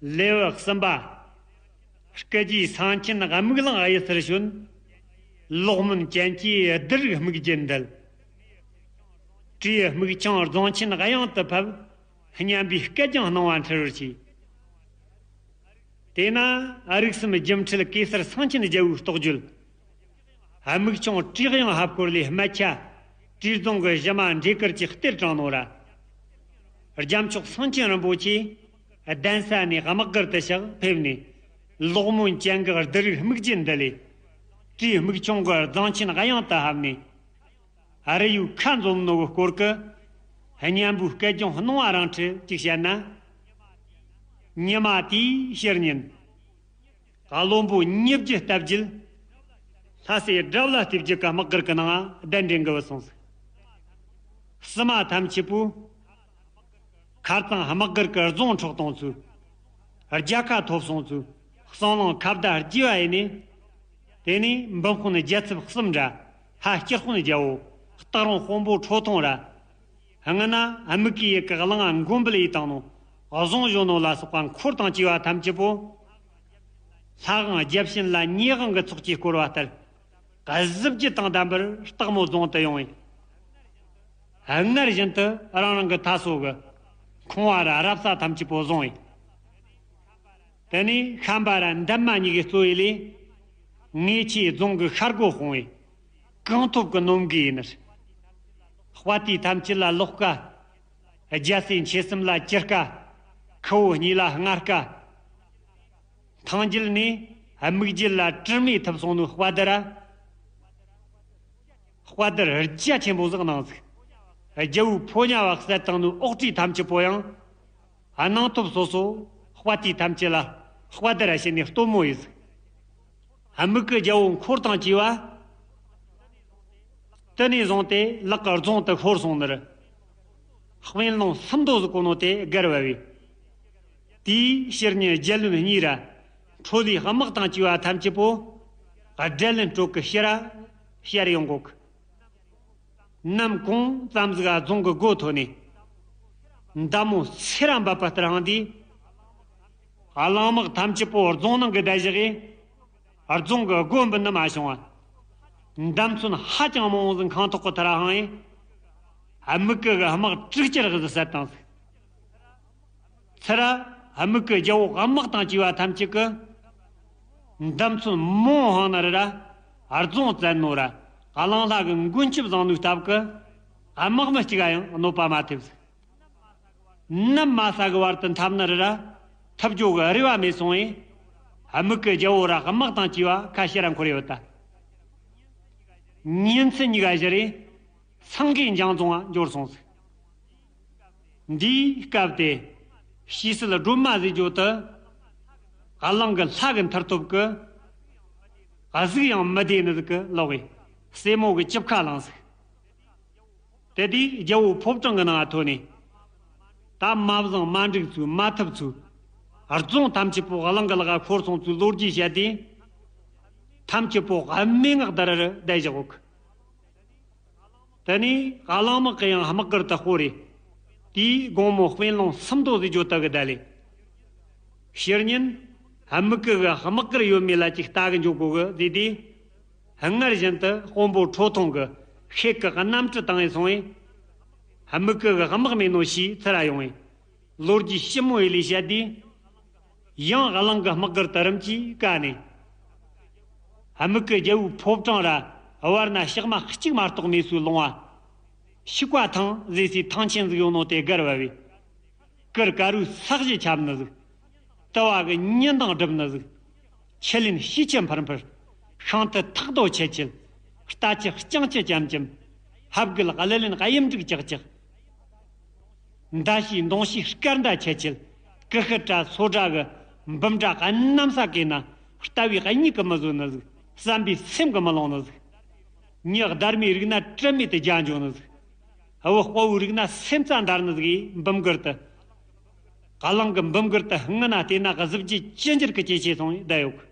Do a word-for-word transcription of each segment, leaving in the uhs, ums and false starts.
ལེའུ་གསུམ་པ། སྐུ་རྗེས་སེང་ཆེན་དམུགས་གླང་གཡུལ་སར་བྱོན། ལོག་སྨོན་ཅན་གྱིས་རྡུལ་རིགས་སྨིག་རྒྱུ་འདུལ། བྲིས་སྨུག་ཆུང་རྫོང་ཆེན་གཡང་དུ་ཕབ། སྙན་པའི་སྐད་ཀྱང་སྣང་བ་འཁྲི་རུ་བྱས། དེས་ན་རིགས་གསུམ་སྒྱུ་འཕྲུལ་གེ་སར་སེང་ཆེན་རྒྱལ་པོའི་རྟོགས་བརྗོད། སྨུག་ཆུང་བྲིས་གཡང་ཧབ་སྐོར་ལས་སྨད་ཆ་བྲིས་རྫོང་གི་གཞི་མ་འདྲེ་དཀར་གྱི་གཏེར་དྲངས་ནོ་ར། རྒྱལ་མཆོག་སེང་ཆེན་རིན་པོ་ཆེ་གདན་ས་ནས་དམག་སྒར་དུ་ཕྱག་ཕེབས་ནས། ལོག་སྨོན་ཅན་གྱི་རྡུལ་རིགས་སྨིག་རྒྱུ་འདུལ་ལས། བྲིས་སྨུག་ཆུང་གི་རྫོང་ཆེན་གཡང་དུ་ཕབ་ནས། རི་ཡུལ་ཁ་འཛོམས་ནོ་གི་སྐོར་གི་སྙན་པོའི་སྐད་ཀྱང་སྣང་བ་རང་འཁྲི་ཅིག་བཤད་ན། ཉི་མ་དེའི་ཕྱི་ཉིན། བློན་པོ་ཉིས་བརྒྱ་སྟབས་ཀྱིས། ལྷ་སའི་དགྲ་བླ་སྟོབས་རྒྱལ་གྱི་དམག་སྒར་གྱི་ནང་གདན་འདྲེན་གི་བུད་སོང་ཟིག། བསུ་མ་ཐམས་ཅད་པོ། ཁ་རྩང་དམག་སྒར་གྱི་རྫོང་འཕྲོག་གཏོང་ཚུལ། རྒྱལ་ཁ་ཐོབ་སོང་ཚུལ། གསང་ལུང་ཁ་བརྡ་རྒྱས་པ་ཡིན་ནི། དེ་ནས་འབུམ་དཔོན་རྒྱལ་ཚབ་གསུམ་ར། ལྷ་སྐྱིད་དཔོན་རྒྱལ་པོ། སྟག་རོང་དཔོན་པོ་ཁྲོ་ཐུང་ར། སྔ་ན་སྨུག་གི་ཡུལ་གྱི་གླང་མགོན་པོ་ལས་བཏང་ནོ། བཟུང་བཞོན་ནོ་ལ་སོགས་པ་འཁོར་དང་བཅས་པ་ཐམས་ཅད་པོ། ལྷ་དབང་རྒྱལ་ཕྱིན་ལ་ཉེ་དབང་གི་ཚོགས་ཀྱིས་བསྐོར་བ་ལྟར། གཟི་བརྗིད་དང་ལྡན་པར་སྟག་མོ་རྫོང་དུ་ཡོང་བས། སྔར་བཞིན་དུ་རང་རང་གི་མཐའ་སོ་གི་ཁང་བ་ར་རབ་ས་ཐམས་ཅད་པོ་བཟུང་བས། དེ་ནས་ཤམ་པ་ར་འདན་མ་གཉིས་ཀྱིས་གཙོ་བའི་ལས། ངེད་ཆོའི་རྫོང་གི་ཤར་སྒོ་སྤོང་བས། གང་ཐུབ་ཀྱིས་ནོམ་གི་ཡིན་ནི། དཔའ་རྟུལ་ཐམས་ཅད་ལ་ལོག་དཀའ། རྒྱལ་སྲས་མཆེད་གསུམ་ལ་གྱུར་དཀའ། ཁུ་བོ་གཉིས་ལ་མངའ་དཀའ། ཐང་རྒྱུད་ནས་སྨུག་རྒྱུད་ལ་དྲི་མས་ཐུབ་སོང་ནོ་དཔའ་དར་ར། དཔའ་དར་རྒྱ་ཆེན་པོ་ཟིག་གནང་ཟིག། རྒྱལ་པོའི་ཕོ་ཉ་བ་བསད་བཏང་ནོ་ཨོག་དྲི་ཐམས་ཅད་པོ་ཡང་། གནང་ཐོབ་སོ་སོ་དཔའ་རྟུལ་ཐམས་ཅད་ལ་དཔའ་དར་ར་བྱས་ནས་སྟོན་མོ་ཡིན་ཟིག། སྨུག་གི་རྒྱལ་པོ་འཁོར་དང་བཅས་པ། དེ་ནས་བཟུང་སྟེ་ལག་གི་རྫོང་དུ་ཤོར་སོང་ནི་རེད། དཔོན་སློང་སུམ་མདོ་ཟིག་གོ་ནོ་དེ་སྒར་བབས་པས། དེའི་ཕྱི་ཉིན་རྒྱལ་བློན་གཉིས་ར། ཁྲོ་ལིའི་དམག་དང་བཅས་པ་ཐམས་ཅད་པོ། སྒྲ་ལན་དཀྲོག་གི་ཕྱིར་ར། ཕྱིར་ཡོང་གོ་གི། ནམ་གུང་ཙམ་ཟིག་རྫོང་གི་སྒོ་ཐོག་ནས། མདའ་མོ་སེར་ར་འབབ་པ་ལྟར་འཕངས་དུས། གླང་དམག་ཐམས་ཅད་པོ་རྫོང་ནང་གི་བསྡད་བཞག་གིས། རྫོང་གི་སྒོ་འབུད་ནི་མ་བྱུང་བ། མདའ་མཚོན་ཧ་ཅང་མང་བོ་ཟིག་ཁང་ཐོག་གི་མཐའ་ར་འཕངས་ཡས། སྨུག་གི་དམག་དྲུག་ཅུ་རེ་ཟིག་བསད་བཏང་ཟིག། ཚུར་ར་སྨུག་གི་རྒྱལ་པོ་དམག་དང་བཅས་པ་ཐམས་ཅད་ཀྱིས། མདའ་མཚོན་མང་བོ་འཕངས་ནི་རེད་ར། རྫོང་བཙན་ནོ་ར། གླང་ལྷ་གི་མགོན་སྐྱབས་བཟང་ནོའི་སྟབས་ཀྱིས། དམག་མི་གཅིག་ག་ཡང་གནོད་པ་མ་ཐེབས་ཟིག། ནམ་མ་ས་གི་བར་དུ་འཐབ་ནི་རེད་ར། ཐུབ་རྒྱུ་གི་རེ་བ་མེད་སོང་བས། སྨུག་གི་རྒྱལ་པོ་ར་དམག་དང་བཅས་པ་ཁ་ཕྱིར་ར་འཁོར་ཡོད་ད། ཉིན་མཚན་གཉིས་ཀ་བཞུར་རས། སེང་གེ་འཇང་རྫོང་ང་འབྱོར་སོང་ཟིག། འདིའི་སྐབས་དེ། ཕྱི་སྲིད་སྒྲོལ་མ་ཟེར་རྒྱུ་དེ། གླང་གི་ལྷ་གི་མཐུ་སྟོབས་ཀྱིས། གཟུགས་ཡང་མི་བདེ་ནི་ཟིག་གི་ལོག་གིས། སྲས་མོ་གི་ལྕིབས་ཁ་བླངས་ཟིག། དེ་དུས་རྒྱལ་པོ་ཕོ་བྲང་གི་ནང་ང་ཐོན་ནས། ད་མ་བཟང་མ་འགྲིག་ཚུལ་མ་ཐུབ་ཚུལ། རྫོང་ཐམས་ཅད་པོ་གླང་གི་ལག་ག་འཁོར་སོང་ཚུལ་ལོ་རྒྱུས་བཤད་དུས། ཐམས་ཅད་པོ་སྨྲེ་སྔགས་བརྡར་རེ་བསྡད་བཞག་གོ་གི། དེ་ནས་གླང་དམག་གིས་ཡང་དམག་སྒར་དུ་སྤོ་རེ། དེའི་དགོང་མོ་དཔོན་སློང་སུམ་མདོ་ཟེར་རྒྱུ་དག་གི་བསྡད་ལས། ཕྱི་ཉིན། སྨུག་གི་གི་དམག་སྒར་ཡོད་མེད་ལ་ཅིག་ལྟ་གི་འཇུག་དགོ་གི་ཟེར་དུས། སྔར་བཞིན་དུ་དཔོན་པོ་ཁྲོ་ཐུང་གིས་ཤེད་ཀྱི་གནམ་གྲུ་བཏང་ངེ་སོང་བས། སྨུག་གི་གི་དམག་མེད་ནོ་ཞེས་ཚུར་ར་ཡོང་བས། ལོ་རྒྱུས་ཞིབ་མོ་ཡི་ལས་བཤད་དུས། ཡང་གླང་གི་དམག་སྒར་དུ་རིམ་གྱིས་བཀལ་ནས། སྨུག་གི་རྒྱལ་པོའི་ཕོ་བྲང་ར་བར་ན་ཞག་མ་གཅིག་མ་གཏོགས་མེད་སའི་ལུང་བ། ཤིག་པ་ཐང་ཟེར་སའི་ཐང་ཆེན་ཟིག་ཡོད་ནོ་དེ་སྒར་བབས་པས། གུར་དཀར་པོའི་ས་གཞི་ཁྱབ་ནི་ཟིག། དུ་བ་གི་ཉི་མདངས་སྒྲིབ་ནི་ཟིག། ཆུ་ལེན་ཤིས་ཆུ་འཕུར་འཕུར། ཤིང་རྟ་ཐག་རྡོ་ཆད་ཆད། རྟ་ཆུ་རྐྱང་ཆུ་ཅམ་ཅམ། ཧབ་གུལ་གླུ་ལེན་གཡུ་འབྲུག་ཅག་ཅག། མདའ་ཤིང་མདུང་ཤིང་སྐར་མདའ་ཆད་ཆད། ཀུ་ཤུ་དྲ་སོ་དྲ་གི་འབུམ་སྒྲ་གནམ་ས་གས་ན། ལྟ་བའི་གཉིད་ཀྱིས་མི་བཟོད་ནི་ཟིག། བསམ་པའི་སེམས་ཀྱིས་མི་ལོང་ནི་ཟིག། མྱི་སྡར་མའི་རིགས་ན་དྲི་མེད་དུ་རྒྱ་འཇོག་ནི་ཟིག། བུ་དཔའ་བོའི་རིགས་ན་སེམས་རྩ་འདར་ནི་ཟིག་ཡིས་འབུམ་གུར་དུ། གླང་གི་འབུམ་གུར་དུ་སྔུན་ན་བལྟས་ན་གཟི་བརྗིད་ཅི་འགྱུར་གྱི་སྐྱེ་ཆེ་སོང་བས་བསྡད་ཡོད་གི།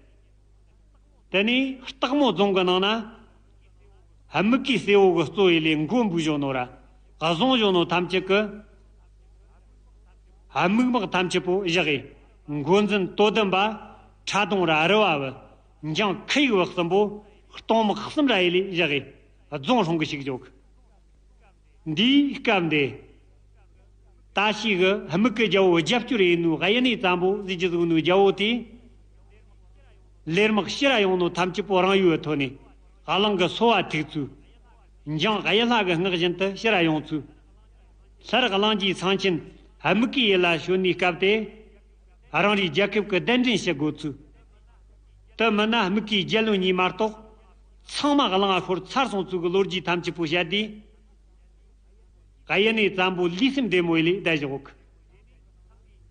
དེ་ནས་སྟག་མོ་རྫོང་གི་ནང་ན། སྨུག་གི་སྲས་པོ་གི་གཙོ་བའི་ལས་མགོ་འབུས་བཞོན་ནོ་ར། བཟུང་བཞོན་ནོ་ཐམས་ཅད་ཀྱིས། སྨུག་དམག་ཐམས་ཅད་པོ་བཞག་གིས། འགོ་འཛིན་དོ་དམ་པ་ཁྲ་གདོང་ར་རི་བ་བུ་འཇང་ཁི་ཡིག་བུ་གསུམ་པོ་སྟོང་དམག་གསུམ་ར་ཡི་ལས་བཞག་གི་རྫོང་སྲུང་གི་ཞིག་འཇོག་གི། འདིའི་སྐབས་འདི། ད་ཤི་གི་དམིགས་ཀྱི་རྒྱལ་པོ་རྒྱབ་སྐྱོར་ཡིན་ནོ་གཡུ་ནས་བཙན་པོ་ཟེར་གྱི་ཟིག་ནོ་རྒྱལ་པོ་དེ། ལེར་དམག་ཕྱིར་ར་ཡོང་ནོ་ཐམས་ཅད་པོ་རང་ཡུལ་ཐོན་ནས་གླང་གི་སོ་བ་ཐུག་ཚུལ། འཇང་གཡུ་ལྷ་གི་སྔགས་བཞིན་དུ་ཕྱིར་ར་ཡོང་ཚུལ། ལྷར་གླང་རྗེའི་ཚང་ཆེན་དམིགས་ཀྱི་ཡུལ་ལ་བྱོན་ནས་སྐབས་དེ། རང་རེའི་རྒྱལ་ཁབ་ཀྱི་གདན་འདྲེན་བྱེད་དགོས་ཚུལ། དེ་མིན་ན་དམིགས་ཀྱི་རྒྱལ་བློན་གཉིས་མ་གཏོགས། ཚང་མ་གླང་ང་ཤོར་ཚར་སོང་ཚུལ་གྱི་ལོ་རྒྱུས་ཐམས་ཅད་པོ་བཤད་དུས། གཡུ་ནས་བཙན་པོ་ལུས་སེམས་བདེ་མོ་ཡི་ལས་བསྡད་བཞག་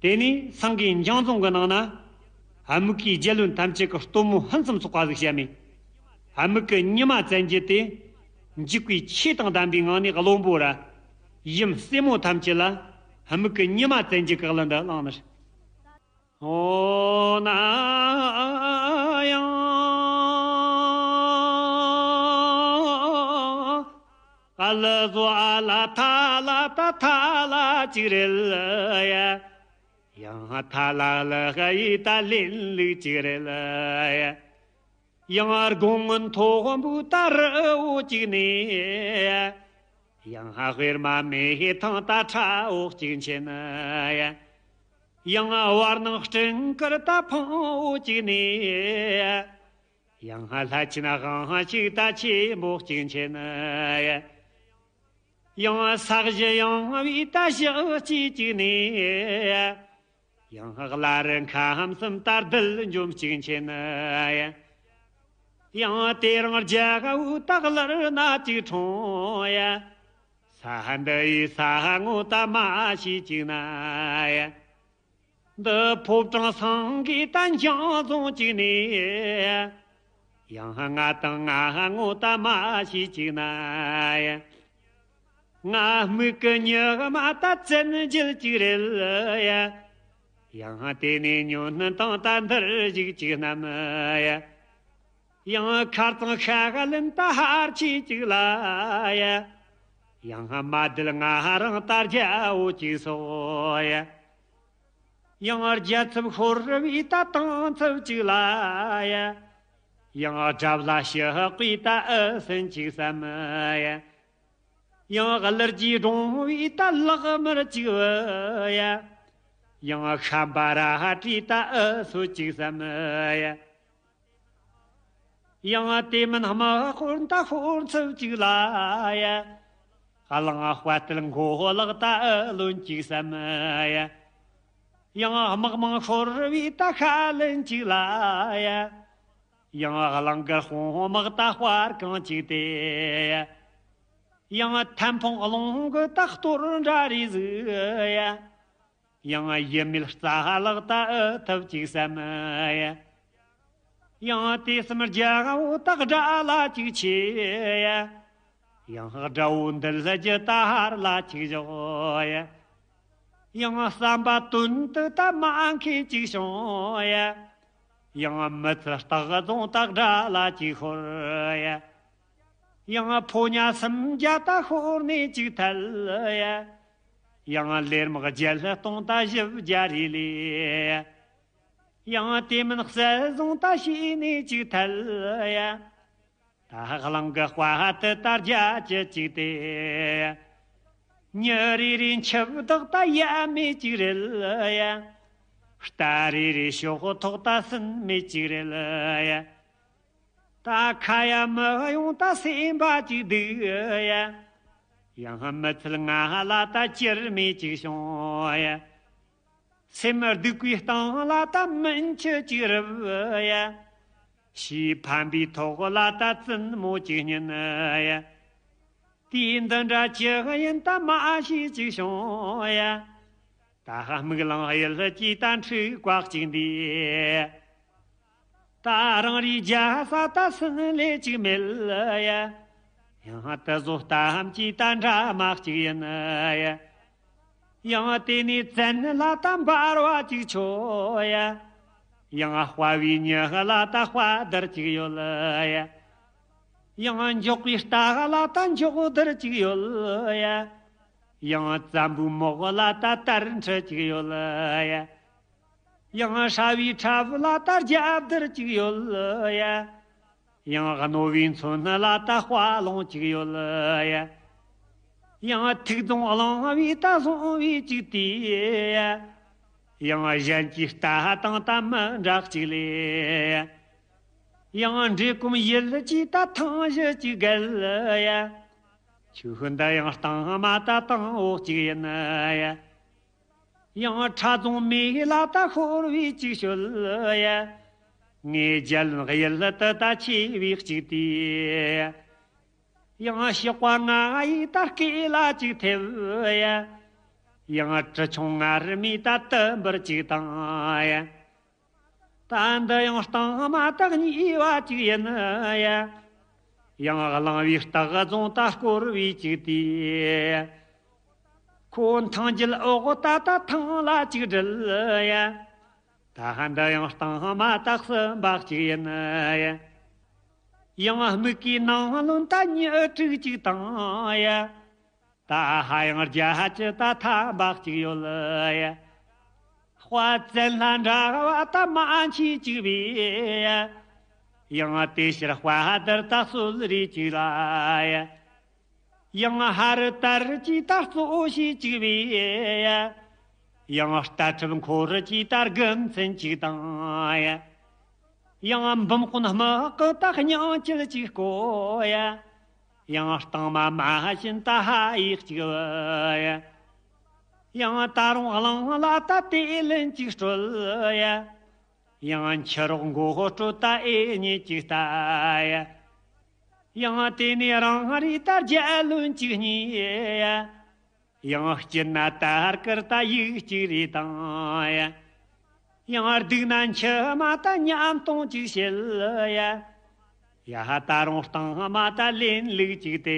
གི། དེ་ནས་སང་གི་འཇང་རྫོང་གི་ནང་ན། དམིགས་ཀྱི་རྒྱལ་བློན་ཐམས་ཅད་ཀྱི་སྟོན་མོ་ཕུན་སུམ་ཚོགས་པ་ཟིག་བཤད་མེད། དམིགས་ཀྱི་ཉི་མ་བཙན་རྒྱལ་དེ། འཇིགས་པའི་ཆོས་དང་ལྡན་པའི་ངང་ནས་བློན་པོ་ར། ཡུམ་སྲས་མོ་ཐམས་ཅད་ལ། དམིགས་ཀྱི་ཉི་མ་བཙན་རྒྱལ་གྱི་གླུ་འདི་བླངས་ནི་རེད། འོ་ན་ཡང་། ཨ་ལ་བཟོ་ཨ་ལ་ཐ་ལ་ད་ཐ་ལ་ཅིག་རེད་ཡ། ཡང་ཐ་ལ་ལ་ཧ་ཡི་ད་ལེན་ལུགས་ཅིག་རེད་ཡ། ཡང་དགུང་མཐོ་བོ་ད་རི་བོ་ཅིག་ནས། ཡང་དཔེར་མ་མེ་ཐང་ད་ཁྲ་འོག་ཅིག་མཆེད་ནི་ཡ། ཡང་བར་སྣང་སྤྲིན་དཀར་ད་ཕུང་བོ་གཅིག་ནས། ཡང་ལྷ་ཆེན་དབང་ཕྱུག་ད་ཆེན་པོ་གཅིག་མཆེད་ནས། ཡང་ས་གཞི་ཡངས་པའི་ད་ཞག་གཅིག་གཅིག་ནས། ཡང་བླ་རི་ཁམས་གསུམ་ད་རྡུལ་འཇོམས་གཅིག་མཆེད་ནས། ཡང་དེ་རིང་རྒྱལ་བོ་ད་གླུར་ན་གཅིག་འཁྲུངས་ཡ། ས་འདི་ཡི་ས་ངོ་ད་མ་ཤེས་ཅིག་ན་ཡ། འདི་ཕོ་བྲང་སེང་གེ་ད་འཇང་རྫོང་གཅིག་ནས། ཡང་ང་དང་ང་ངོ་ད་མ་ཤེས་ཅིག་ན་ཡ། ང་མིག་གི་མྱི་མ་ད་བཙན་རྒྱལ་གཅིག་རེད་ཡ། ཡང་དེ་ནས་ཉོན་དང་ད་འདིར་བཞུགས་གཅིག་རྣམས་ཡ། ཡང་མཁར་གཙང་ཤ་ཁ་ལན་ད་ཧར་ཆེ་གཅིག་ལ་ཡ། ཡང་མ་དལ་ང་རང་ད་རྒྱལ་བོ་གཅིག་སོགས་ཡ། ཡང་རྒྱལ་ཚབ་ཤོར་བའི་ད་དང་ཚབ་གཅིག་ལ་ཡ། ཡང་དགྲ་ལ་ཞི་བའི་ད་ཨུ་སན་གཅིག་བསམ་ཡ། ཡང་གླུ་རྒྱའི་སྒྲུང་བའི་ད་ལག་དམར་གཅིག་བུ་ཡ། ཡང་ཤམ་པ་ར་ཧ་བྲིས་ད་ཨུ་སོ་གཅིག་བསམ་ཡ། ཡང་དེ་མིན་དམག་དཔོན་ད་ཤོར་ཚུལ་གཅིག་ལ་ཡ། གླང་དཔའ་རྟུལ་མགོ་ལག་ད་ཨུ་ལོན་གཅིག་བསམ་ཡ། ཡང་དམག་མང་ཤོར་བའི་ད་ཤ་ལན་གཅིག་ལ་ཡ། ཡང་གླང་གི་དཔུང་དམག་ད་དཔར་གང་གཅིག་དེ་ཡ། ཡང་ཐན་ཕུང་རླུང་གི་ད་གཏོར་འདྲ་རེ་ཟིག་ཡ། ཡང་ཡུལ་མེད་རྩ་ལག་ད་ཨུ་ཐུབ་གཅིག་བསམ་ཡ། ཡང་དེ་གསུམ་རྒྱལ་བོ་ད་དགྲ་ལ་གཅིག་ཆེ་ཡ། ཡང་དགྲ་བོ་འདུལ་རྒྱུ་ད་ཧར་ལ་གཅིག་བཞག་ཡ། ཡང་བསམ་པ་དོན་དུ་ད་མ་མཁས་གཅིག་བྱུང་ཡ། ཡང་མི་ཚེ་སྟག་རྫོང་ད་དགྲ་ལ་གཅིག་ཤོར་ཡ། ཡང་ཕོ་ཉ་སུམ་བརྒྱ་ད་ཤོར་ནས་གཅིག་ཐལ་ཡ། ཡང་ལེར་དམག་བརྒྱད་སྟོང་ད་བཞི་བརྒྱ་རེ་ལས། ཡང་དེ་མིན་གསལ་བཟང་ད་ཤེས་ནས་གཅིག་ཐལ་ཡ། ད་གླང་གི་དཔའ་དུ་ད་རྒྱ་ཅི་གཅིག་དེ། མྱི་རེ་རེ་འཆི་བདག་ད་ཡ་མེད་གཅིག་རེད་ཡ། རྟ་རེ་རེ་ཤོག་ཐོག་ད་སུན་མེད་གཅིག་རེད་ཡ། ད་ཁ་ཡ་མི་ཡོང་ད་སེམས་པ་གཅིག་སྡུག་ཡ། ཡང་མི་ཚེ་ང་ལ་ད་སྐྱུར་མེད་གཅིག་བྱུང་ཡ། སེམས་སྡུག་པའི་སྟེང་ལ་ད་མུན་ཆུ་གཅིག་རུབ་ཡ། ཕྱིའི་ཕན་པའི་ཐོག་ལ་ད་བཙུན་མོ་གཅིག་ཉིན་ཡ། དུས་འདི་འདྲ་ཅི་ཡིན་ད་མ་ཤེས་གཅིག་བྱུང་ཡ། ད་མིག་ལང་ཡུལ་གྱི་ད་འཁྲིག་པ་གཅིག་འདི། ད་རང་རེའི་རྒྱལ་ས་ད་སུན་ལས་གཅིག་མེད་ཡ། ཡང་ད་བཟོ་ལྟ་ཧམ་གྱི་ད་འདྲ་མ་གཅིག་ཡིན་ཡ། ཡང་དེ་ནས་བཙན་ལ་ད་འབར་བ་གཅིག་ཆོད་ཡ། ཡང་དཔའ་བའི་མྱི་ལ་ད་དཔའ་དར་གཅིག་ཡོད་ཡ། ཡང་མགྱོགས་པའི་རྟ་ལ་ད་མགྱོགས་དར་གཅིག་ཡོད་ཡ། ཡང་བཙན་པོའི་མོག་ལ་ད་དར་འཕྲུ་གཅིག་ཡོད་ཡ། ཡང་ཧྲ་བའི་ཁྲ་བུ་ལ་ད་རྒྱབ་དར་གཅིག་ཡོད་ཡ། ཡང་རྣོ་བའི་མཚོན་ལ་ད་དཔའ་ལོང་གཅིག་ཡོད་ཡ། ཡང་ཐུགས་རྫོང་གླང་བའི་ད་བཟུང་བའི་གཅིག་དེ་ཡ། ཡང་གཞན་གྱི་ལྟ་སྟངས་ད་མི་འདྲ་གཅིག་ལས་ཡ། ཡང་འདྲེ་གོམ་ཡུལ་གྱི་ད་ཐང་གཞི་གཅིག་བརྒལ་ཡ། ཆུ་ཤུལ་འདི་ཡང་སྟེང་མ་ད་དང་འོག་གཅིག་ཡིན་ཡ། ཡང་ཁྲ་རྫོང་མེ་ལ་ད་ཤོར་བའི་གཅིག་ཤོད་ཡ། ངའི་རྒྱལ་བློན་གཡུལ་དུ་ད་ཆེ་བའི་གཅིག་དེ། ཡང་ཞགས་པ་ང་ཡི་ད་སྐེ་ལ་གཅིག་ཐེབས་ཡ། ཡང་གྲི་ཆུང་ང་རི་མི་ད་དུ་འབུར་གཅིག་དང་ཡ། ད་འདི་ཡང་སྟེང་མ་ད་གཉིས་པ་གཅིག་ཡིན་ཡ། ཡང་གླང་བའི་སྟག་རྫོང་ད་བསྐོར་བའི་གཅིག་དེ། ཁོ་ཐང་རྒྱལ་འོག་ད་ད་ཐང་ལ་གཅིག་སྒྲིལ་ཡ། ད་འདི་ཡང་སྟེང་མ་ད་གསུམ་པ་གཅིག་ཡིན་ཡ། ཡང་སྨུག་གི་ནང་ལོན་ད་ཉི་དྲུག་གཅིག་དང་ཡ། ད་ཧ་ཡང་རྒྱ་ཧ་ཅི་ད་ཐ་འབག་ཅིག་ཡོད་ལ་ཡ། དཔའ་བཙན་ལྷ་འདྲ་བ་ད་མ་མཆིས་ཅིག་བས་ཡ། ཡང་དེ་ཕྱིར་དཔའ་དར་ད་སྲོལ་རེ་ཅིག་ལ་ཡ། ཡང་ཧ་རི་དར་གྱིས་ད་གཙོ་བྱས་ཅིག་བས་ཡ། ཡང་རྟ་ཁྲབ་འཁོར་གྱིས་ད་དགུ་མཚན་ཅིག་དང་ཡ། ཡང་འབུམ་དཔོན་དམག་གི་ད་སྙིང་བཅུད་ཅིག་བསྐོ་ཡ། ཡང་སྟེང་མ་མ་བཞིན་ད་ཧ་ཡིག་གཅིག་བུ་ཡ། ཡང་ད་རུང་གླང་ལ་ད་དེ་ལན་གཅིག་སྤྲོད་ཡ། ཡང་འཁྱུ་རོག་མགོ་སྤྲོད་ད་ཨེ་ཉེ་གཅིག་ལྟ་ཡ། ཡང་དེ་ནས་རང་རེ་ད་རྒྱལ་བློན་གཅིག་གཉིས་ཡ། ཡང་སྐྱིད་ན་ད་ཧར་ཀར་ད་ཡིག་གཅིག་རེ་དང་ཡ། ཡང་སྡུག་ན་འཆི་མ་ད་ཉམས་སྟོང་གཅིག་བྱེད་ཡ། ཡ་ཧ་ད་རུང་སྟེང་མ་ད་ལེན་ལུགས་གཅིག་སྟེ།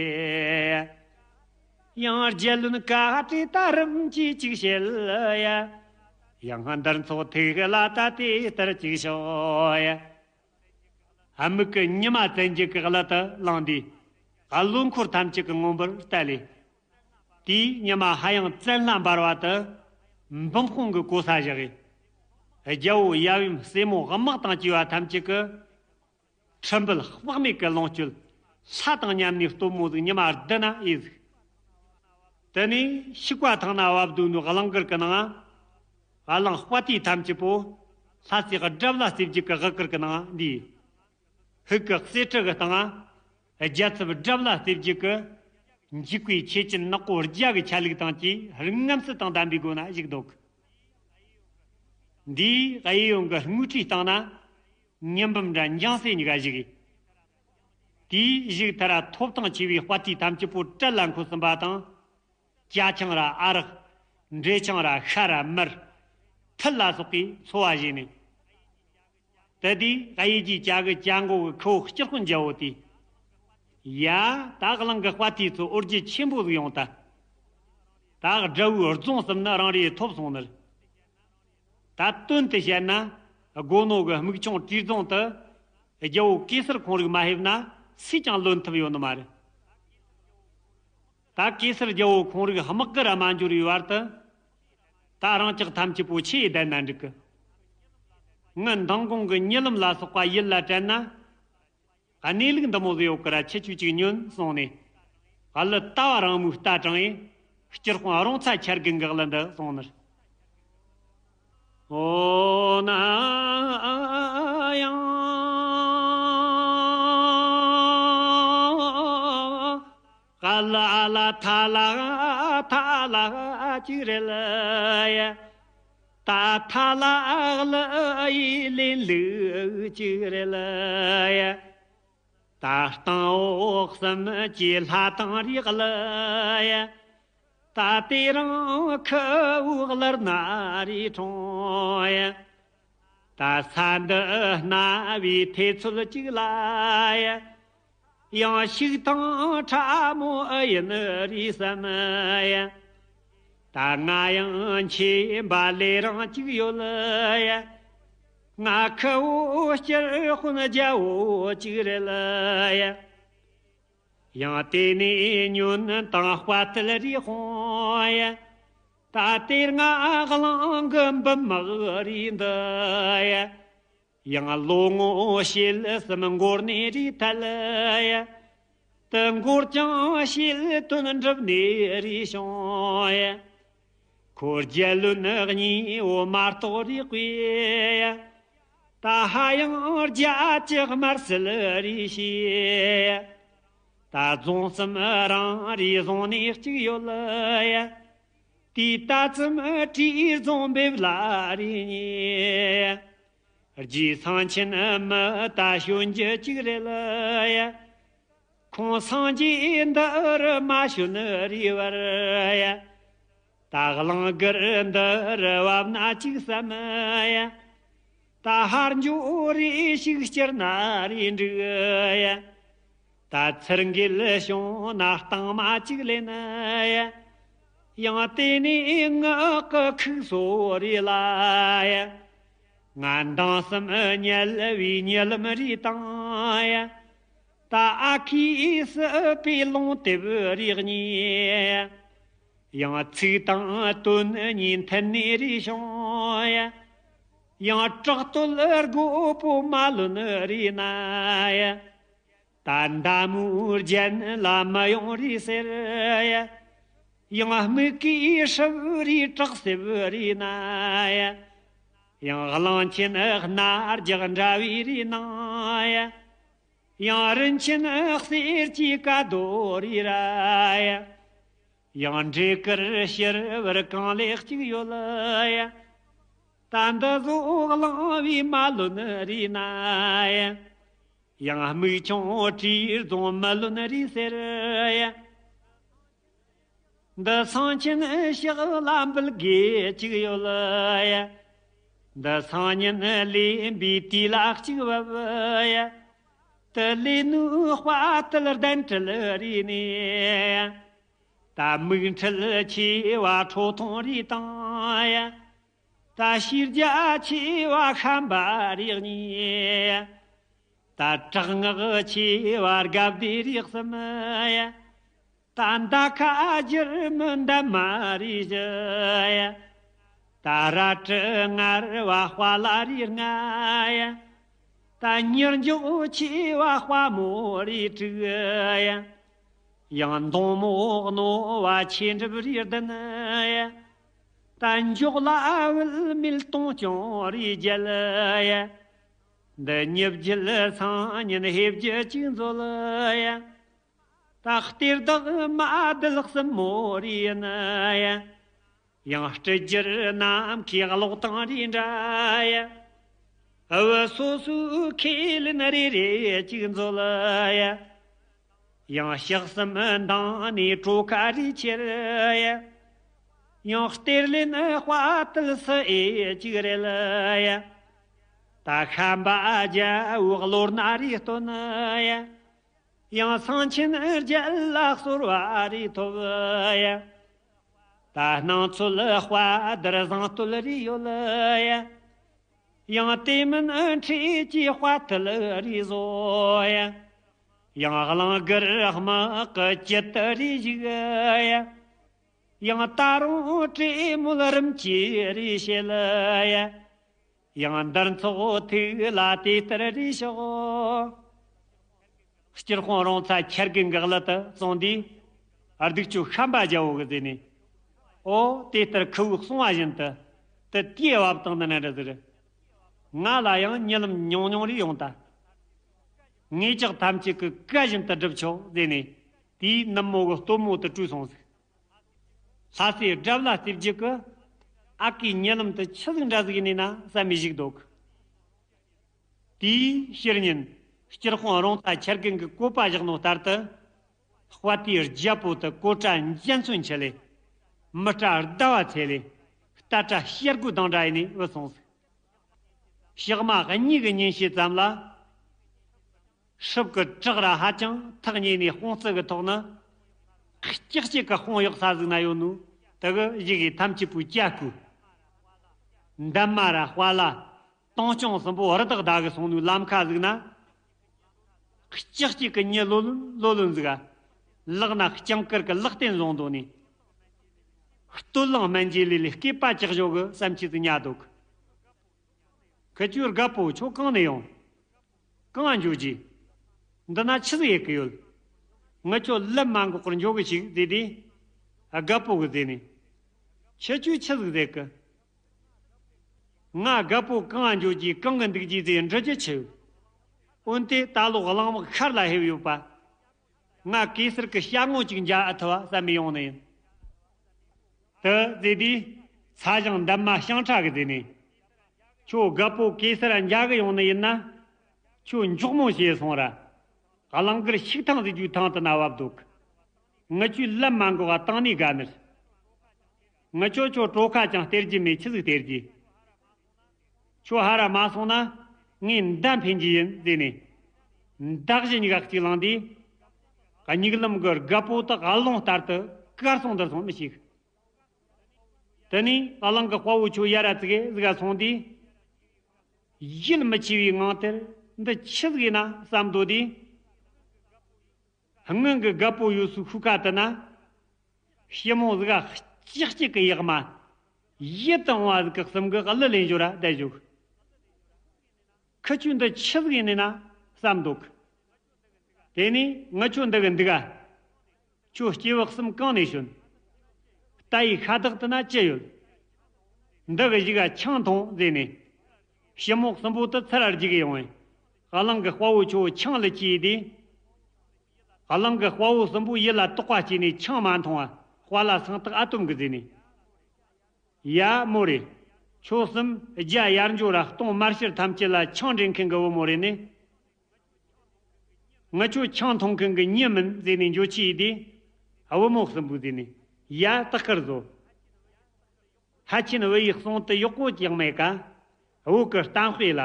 ཡང་རྒྱལ་བློན་བཀའ་དྲིན་ད་རིམ་གྱིས་གཅིག་བྱེད་ཡ། ཡང་འདིར་ཚོགས་ཐུགས་ལ་ད་དེ་ལྟར་གཅིག་ཤོག་ཡ། ཨ་མིག་གི་ཉི་མ་བཙན་རྒྱལ་གྱི་གླུ་དུ་བླངས་དུས། བློན་འཁོར་ཐམས་ཅད་ཀྱི་མངོན་པར་བལྟ་ལེ། དེའི་ཉི་མ་ཧ་ཡང་བཙན་ལྷ་འབར་བ་དུ། འབུམ་དཔོན་གྱི་གོ་ས་བཞག་གི། རྒྱལ་པོ་ཡབ་ཡུམ་སྲས་མོ་དམག་དང་བཅས་པ་ཐམས་ཅད་ཀྱི། ཁྲི་འབུལ་དཔག་མེད་ཀྱི་ལོངས་སྤྱོད། ལྷ་དང་མཉམ་ནས་སྟོན་མོ་ཟིག་ཉི་མ་བདུན་ན་ཨེ་ཟིག་དེ་ནས་ཤིག་པ་ཐང་ན་བབ་སྡོད་ནོ་གླང་དཀར་གྱི་ནང་། གླང་དཔའ་རྟུལ་ཐམས་ཅད་པོ། ལྷ་སྲས་དགྲ་བླ་རྩེ་བརྒྱད་ཀྱི་དབུ་དཀར་གྱི་ནང་འདུས། ཧིག་གི་གསེར་ཁྲི་གི་སྟེང་། རྒྱལ་ཚབ་དགྲ་བླ་རྩེ་བརྒྱད་ཀྱི། འཇིགས་པའི་ཆེ་ཆུང་ནག་པོ་རྒྱ་གི་ཆ་ལུགས་དང་བཅས་རིགས་ངན་སྲིད་དང་ལྡན་པའི་སྒོ་ན་བཞུགས་འདུག་འདིའི་གཡས་གཡོན་གྱི་དངུལ་ཁྲིའི་སྟེང་ན། ཉི་འབུམ་ར་འཇང་སྲས་གཉིས་ཀ་བཞུགས། དེའི་བཞུགས་མཐར་ཐོབ་ཐང་ཆེ་བའི་དཔའ་རྟུལ་ཐམས་ཅད་པོ་གྲལ་ལ་འཁོད་ཟིན་པ་དང་། ཅ་ཆང་ར་ཨ་རག་འབྲས་ཆང་ར་ཤ་ར་མར། ཐུད་ལ་སོགས་ཀྱིས་འཚོ་བ་བཞེས་ནས། དེ་དུས་གཡས་ཀྱི་ཇ་གི་ཇ་མགོ་གི་ཁུ་བོ་སྤྱིར་དཔོན་རྒྱལ་པོ་དེས། ཡ། ད་གླང་གི་དཔའ་རྟུལ་ཚོ་འོ་བརྒྱལ་ཆེན་པོ་ཟིག་ཡོང་ད། ད་དགྲ་བོའི་རྫོང་གསུམ་ནི་རང་རེ་ཐོབ་སོང་ནི། ད་དོན་དུ་བཤད་ན། སྒོ་ནོར་གྱི་སྨུག་ཆུང་བྲིས་རྫོང་དུ། རྒྱལ་པོ་གེ་སར་ཁོང་རིགས་མ་ཕེབས་ན་སུས་ཀྱང་ལོན་ཐུབ་ཡོད་ནི་མ་རེད། ད་གེ་སར་རྒྱལ་པོ་ཁོང་རིགས་དམག་གི་ར་མ་འབྱོར་བའི་བར་དུ། ད་རང་ཅག་ཐམས་ཅད་པོ་ཆི་ཡིས་བསྡད་ན་འགྲིག་གི། ངི་མདང་དགོང་གི་ཉི་ལམ་ལ་སོགས་པ་ཡུལ་ལ་དྲན་ན། གནས་ལུགས་འདི་མོ་ཟིག་ཡོད་ཀི་ར། ཁྱེད་ཆོས་ཅིག་ཉོན་གསུངས་ནས། གླུ་ལྟ་བ་རང་མོས་རྟ་དྲངས་ཡིན། སྤྱིར་དཔོན་རོང་ཚ་འཆར་དགུན་གྱི་གླུ་འདི་གསུངས་ནི། ཨོ་ན་ཡང་། ག་ལ་ལ་ཐ་ལ་ཐ་ལ་ཅིག་རེད་ལ་ཡ། ད་ཐ་ལ་ལ་ཡི་ལེན་ལུགས་ཅིག་རེད་ལ་ཡ། ད་སྟེང་འོག་གསུམ་གྱི་ལྷ་དང་རིགས་ལ་ཡ། ད་དེ་རིང་ཁུ་བོ་གླུ་སྣ་རེ་འཁྲུངས་ཡ། ད་ས་འདི་སྣ་བའི་ཐེ་ཚོད་ཅིག་ལ་ཡ། ཡང་ཤུག་ཐང་ཕྲ་མོ་ཨེ་ཡིན་རེད་བསམ་ཡ། ད་ང་ཡང་མཁྱེན་པ་ལས་རང་གཅིག་ཡོད་ལ་ཡ། ང་ཁུ་བོ་སྤྱིར་དཔོན་རྒྱལ་པོ་གཅིག་རེད་ལ་ཡ། ཡང་དེ་ནས་ཉོན་དང་དཔའ་རྟུལ་རེ་སྤོང་ཡ། ད་དེ་ང་གླང་གི་འབུམ་དམག་རེད་འདི་ཡ། ཡང་ལོ་ངོ་ཤེལ་གསུམ་འགོར་ནས་རེད་ཐལ་ཡ། དུ་འགོར་ཀྱང་ཤེལ་དོན་འགྲུབ་ནས་རེད་བྱུང་ཡ། ཁོ་རྒྱལ་བློན་གཉིས་འོ་མ་གཏོགས་རེད་དགོས་ཡ། ད་ཧ་ཡང་རྒྱ་ཆེ་དམར་སེལ་རེད་ཤེས་ཡ། ད་རྫོང་གསུམ་རང་རེ་བཟུང་ནས་གཅིག་ཡོད་ལ་ཡ། དེའི་ལྟ་ཙམ་བྲིས་རྫོང་འབེབས་ལ་རེ་ཉེ་ཡ། རྗེ་སེང་ཆེན་མི་ད་ཤོད་རྒྱུ་གཅིག་རེད་ལ་ཡ། ཁོང་སངས་རྒྱས་འདི་རུ་མ་ཤོད་ནི་རེ་བར་ཡ། ད་གླང་གར་འདི་རུ་བབ་ན་གཅིག་བསམ་ཡ། ད་ཧར་འགྱོ་རེ་ཞིག་སྐྱུར་ན་རེ་འགྲིག་ཡ། ད་ཚུར་འགེལ་བྱུང་ན་རྟིང་མ་གཅིག་ལེན་ཡ། ཡང་དེ་ནས་ངག་གི་ཁུག་སོ་རེ་ལ་ཡ། ང་འདང་གསུམ་ཉལ་བའི་ཉལ་ལམ་རེ་བཏང་ཡ། ད་ཨ་ཁུའི་སྲིད་པའི་ལུང་དེབ་རེ་གཉིས། ཡང་ཚིག་དང་དོན་གཉིས་མཐུན་ནས་རེ་བྱུང་ཡ། ཡང་བྲག་རྡོལ་སྒོ་པོ་མ་ལོན་རེ་ན་ཡ། ད་མདའ་མོའི་རྒྱན་ལ་མི་ཡོང་རེ་ཟེར་ཡ། ཡང་སྨུག་གུའི་སྲིབ་རེ་བྲག་སྲིབ་རེ་ན་ཡ། ཡང་གླང་ཆེན་སྣ་རྒྱག་འདྲ་བའི་རེ་ནང་ཡ། ཡང་རིན་ཆེན་གསེར་གྱི་ཀ་རྡོ་རེ་ར་ཡ། ཡང་འདྲེ་དཀར་ཕྱུར་བུར་གང་ལེགས་གཅིག་ཡོད་ལ་ཡ། ད་འདི་ཚོ་གླང་བས་མ་ལོན་རེ་ན་ཡ། ཡང་སྨུག་ཆུང་བྲིས་རྫོང་མ་ལོན་རེ་ཟེར་ཡ། འདི་སེང་ཆེན་ཕྱག་ལ་འབུལ་དགོས་གཅིག་ཡོད་ལ་ཡ། འདི་སང་ཉིན་ལེན་པའི་དུས་ལ་གཅིག་བབ་ཡ། དུ་ལེན་ནུ་དཔའ་དལ་གདན་ཁྲི་རེ་ནས་ཡ། ད་མིག་འཕྲུལ་ཆེ་བ་ཁྲོ་ཐུང་རེ་བཏང་ཡ། ད་ཤེས་རྒྱ་ཆེ་བ་ཤན་པ་རེ་གཉིས། ད་དྲག་ངག་ཆེ་བ་དགའ་བདེ་རེ་གསུམ་ཡ། ད་མདའ་ཁ་སྒྱུར་མི་འདབ་མ་རེ་བཞི་ཡ། ད་རལ་གྲི་ངར་བ་དཔའ་ལ་རེ་ལྔ་ཡ། ད་མྱུར་མགྱོགས་ཆེ་བ་དཔའ་མོ་རེ་དྲུག་ཡ། ཡང་མདུང་མོ་རྣོ་བ་ཆེ་འགྲུབ་རེ་བདུན་ཡ། ད་མགྱོགས་ལ་བུད་མེད་སྟོང་རྐྱང་རེ་བརྒྱད་ཡ། འདི་ཉིན་བརྒྱད་སང་ཉིན་ཧེ་བརྒྱད་ཅིག་མཛོད་ཡ། ད་གཏེར་བདག་མ་བདུད་གསུམ་མོ་རེ་ཡིན་ཡ། ཡང་སྤྲུལ་རྒྱུར་ནམ་མཁའི་གློག་དང་རེ་འདྲ་ཡ། བུ་སོ་སོའི་ཁས་ལེན་རེ་རེ་གཅིག་མཛོད་ཡ། ཡང་ཕྱག་གསུམ་འདང་ནས་གྲོ་ཁ་རེ་ཁྱེར་ཡ། ཡང་གཏེར་ལེན་དཔའ་དལ་སུ་ཨེ་གཅིག་རེད་ཡ། ད་ཤན་པ་རྒྱལ་བོའི་བློ་སྣ་རེ་སྟོན་ཡ། ཡང་སེང་ཆེན་རྒྱལ་ལ་གསོལ་བ་རེ་ཐོབ་ཡ། ད་སྣང་ཚུལ་དཔའ་དར་བཟང་བསྟོད་རེ་ཡོད་ཡ། ཡང་དེ་མིན་འཕྲུལ་གྱི་དཔའ་ཐུལ་རེ་བཟོ་ཡ། ཡང་གླང་གར་དམག་གི་སྐྱིད་དུ་རེ་བཞུགས་ཡ། ཡང་ད་རུང་བྲེ་མོལ་རིམ་གྱིས་རེ་བྱེད་ཡ། ཡང་འདིར་འཚོགས་ཐུགས་ལ་དེ་ལྟར་རེ་ཞོག། སྤྱིར་དཔོན་རོང་ཚ་ཁྱེར་གི་འགག་ལ་དུ་སོང་དུས། སྡིག་ཆོ་ཤན་པ་རྒྱལ་བོ་གི་ཟེར་ནས། ཨོ་དེ་ལྟར་ཁུ་བོས་གསུང་བ་བཞིན་དུ། དུ་དེའི་བབ་དང་འདི་ན་འདྲ་ཟེར། ང་ལ་ཡང་རྨི་ལམ་ཉུང་ཉུང་རེ་ཡོང་ད། ངེད་ཅག་ཐམས་ཅད་ཀྱི་བཀའ་བཞིན་དུ་སྒྲུབ་ཆོག་ཟེར་ནས། དེའི་ནུབ་མོ་གི་སྟོད་མོ་དུ་བྲོས་སོང་ཟིག། ལྷ་སའི་རྒྱབ་ལ་རྩེ་བརྒྱུད་ཀྱི་ཨ་ཀའི་རྨི་ལམ་དུ་ཆི་ཟིག་འདྲ་ཟིག་ཡིན་ནི་ན་བསམ་མི་ཞིག་འདུག། དེའི་ཕྱིར་ཉིན་སྤྱིར་དཔོན་རོང་ཚ་ཁྱེར་གན་གྱི་བཀོད་པ་བཞག་ནོ་ལྟར་དུ། དཔའ་རྟུལ་རྒྱལ་པོ་དུ་གོ་ཁྲ་འཇའ་ཚོན་ཆུ་ལས། མི་སྐྲ་ཟླ་བ་ཚེ་ལས། རྟ་སྐྲ་བྱ་རྒོད་གདངས་འདྲ་ཡིན་ནས་བུད་སོང་ཟིག། ཞག་མ་གཉིས་ཀྱི་ཉིན་ཤས་ཙམ་ལ། སྲིབ་ཀྱི་བྲག་ར་ཧ་ཅང་ཐག་ཉེ་ནས་དཔུང་རྩི་གི་ཐོག་ན། ལྕགས་སྐྱེགས་ཀྱི་དཔུང་གཡོགས་ས་ཟིག་ན་ཡོད་ནོ། དེ་གི་གཞི་གི་ཐམས་ཅད་པོའི་ལྕགས་སྐུ། འདབ་མ་ར་དཔའ་ལ། སྟོང་སྐྱོང་གསུམ་པོ་རི་དྭགས་བདའ་གི་སོང་ནོའི་ལམ་ཁ་ཟིག་ན། ལྕགས་སྐྱེགས་ཀྱི་མྱི་ལོ་ལོན་ལོ་ལོན་ཟིག་ག། ལག་ན་སྤྱང་ཀར་གྱི་ལག་རྟེན་བཟུང་འདུག་ནས། སྟོད་ལུང་སྨན་རྗེས་ལས་ལས་སྐེད་པ་ལྕགས་ཞོག་གི་བསམ་ཆེད་དུ་ཉལ་འདུག་ཁི་ཆོའི་རྒད་པོ་ཁྱོད་གང་ནས་ཡོང་། གང་ང་འགྱོ་རྒྱུ། འདི་ན་ཆི་ཟིག་ཡེད་གི་ཡོད། ང་ཁྱོད་ལམ་མ་འགོག་པར་འགྱོ་གི་ཞིག་ཟེར་དུས། རྒད་པོ་གི་ཟེར་ནས། ཁྱི་ཆོས་ཆི་ཟིག་ཟེར་གི། ང་རྒད་པོ་གང་ང་འགྱོ་རྒྱུ་གང་གི་འདུག་རྒྱུ་ཟེར་འདྲི་རྒྱུ་ཆི་ཡོད། འོན་ཏེ་ད་ལོ་གླང་མག་ཤར་ལ་ཧེབ་ཡོད་པ། ང་གེ་སར་གི་ཞལ་ངོ་ཅིག་མཇལ་ཨེ་ཐུབ་བ་བསམ་མི་ཡོང་ནི་ཡིན། དེ་ཟེར་དུས། ཚ་ཞང་འདབ་མ་ཤིང་ཁྲ་གི་ཟེར་ནས། ཁྱོད་རྒད་པོ་གེ་སར་མཇལ་གི་ཡོང་ནི་ཡིན་ན། ཁྱོད་མགྱོགས་མོ་བྱས་སོང་ར། གླང་དཀར་ཤུག་ཐང་ཟེར་རྒྱུའི་ཐང་དུ་ན་བབས་འདུག་ངི་ཆོས་ལམ་མ་འགོག་པ་བཏང་ནས་དགའ་ནི། ངི་ཆོ་ཁྱོད་གྲོ་ཁ་ཅང་སྟེར་རྒྱུ་མེད། ཆི་ཟིག་སྟེར་རྒྱུ། ཁྱོད་ཧ་ར་མ་སོང་ན་ངས་མདའ་འཕེན་རྒྱུ་ཡིན་ཟེར་ནས། མདའ་གཞུ་གཉིས་ཀ་གཅིག་བླངས་དུས། མྱིག་ལམ་གི་རྒད་པོ་དག་ཨ་ལོང་ལྟར་དུ་གར་སོང་འདིར་སོང་མི་ཤེས། དེ་ནས་གླང་གི་དཔའ་བོ་ཁྱོད་ཡར་ར་ཙི་གེ་ཟིག་ག་སོང་དུས། ཡིད་མི་ཆེས་པའི་ངང་དེར་འདི་ཆི་ཟིག་ཡིན་ན་བསམ་འདོད་དུས། སྔོན་གྱི་རྒད་པོ་ཡོད་སའི་ཤུག་ཁ་དེ་ན། ཞི་མོ་ཟིག་ག་ལྕགས་ཀྱི་གཡག་མ། ཡིད་དུ་འོང་བ་ཟིག་གི་གསུམ་གི་གླུ་ལེན་ཞོར་ར་བསྡད་བཞུགས། ཁི་ཆོས་འདི་ཆི་ཟིག་ཡིན་ནི་ན་བསམ་འདུག་དེ་ནས་ངི་ཆོ་འདི་གི་འདུག་ག་ཁྱོད་སྐྱེས་བུ་གསུམ་གང་ནས་བྱོན། རྟ་ཡི་ཁ་བདག་དེ་ན་ཅི་ཡོད། འདི་གི་གཞུག་ག་ཆང་འཐུང་ཟེར་ནས། ཞི་མོ་གསུམ་པོ་དེ་ཚུར་ར་རྒྱུག་གི་ཡོང་བས། གླང་གི་དཔའ་བོ་ཁྱོད་ཆང་ལ་ཅི་ཡིན་དུས། གླང་གི་དཔའ་བོ་གསུམ་པོ་ཡིད་ལ་དོགས་པ་སྐྱེས་ནས་ཆང་མ་འཐུང་བ་དཔའ་ལ་སེང་སྟག་ཨ་དོམ་གི་ཟེར་ནས། ཡ་མོ་རེ། ཁྱོད་གསུམ་རྒྱ་ཡར་འཇོག་ར་སྟོང་དམར་ཕྱུར་ཐམས་ཅད་ལ་ཆང་འདྲེན་མཁན་གི་བུ་མོ་རེད་ནི། ང་ཁྱོད་ཆང་འཐུང་མཁན་གི་མྱི་མིན་ཟེར་ནས་འགྱོ་ཆི་ཡིན་དུས། བུ་མོ་གསུམ་པོ་ཟེར་ནས། ཡ་སྟག་དཀར་བཟོ། ལྷ་ཆེན་བུ་ཡི་གསུང་དུ་གཡོག་པོ་ཀྱང་མེད་ཀ་བོད་ཀྱི་གཏམ་དཔེ་ལ།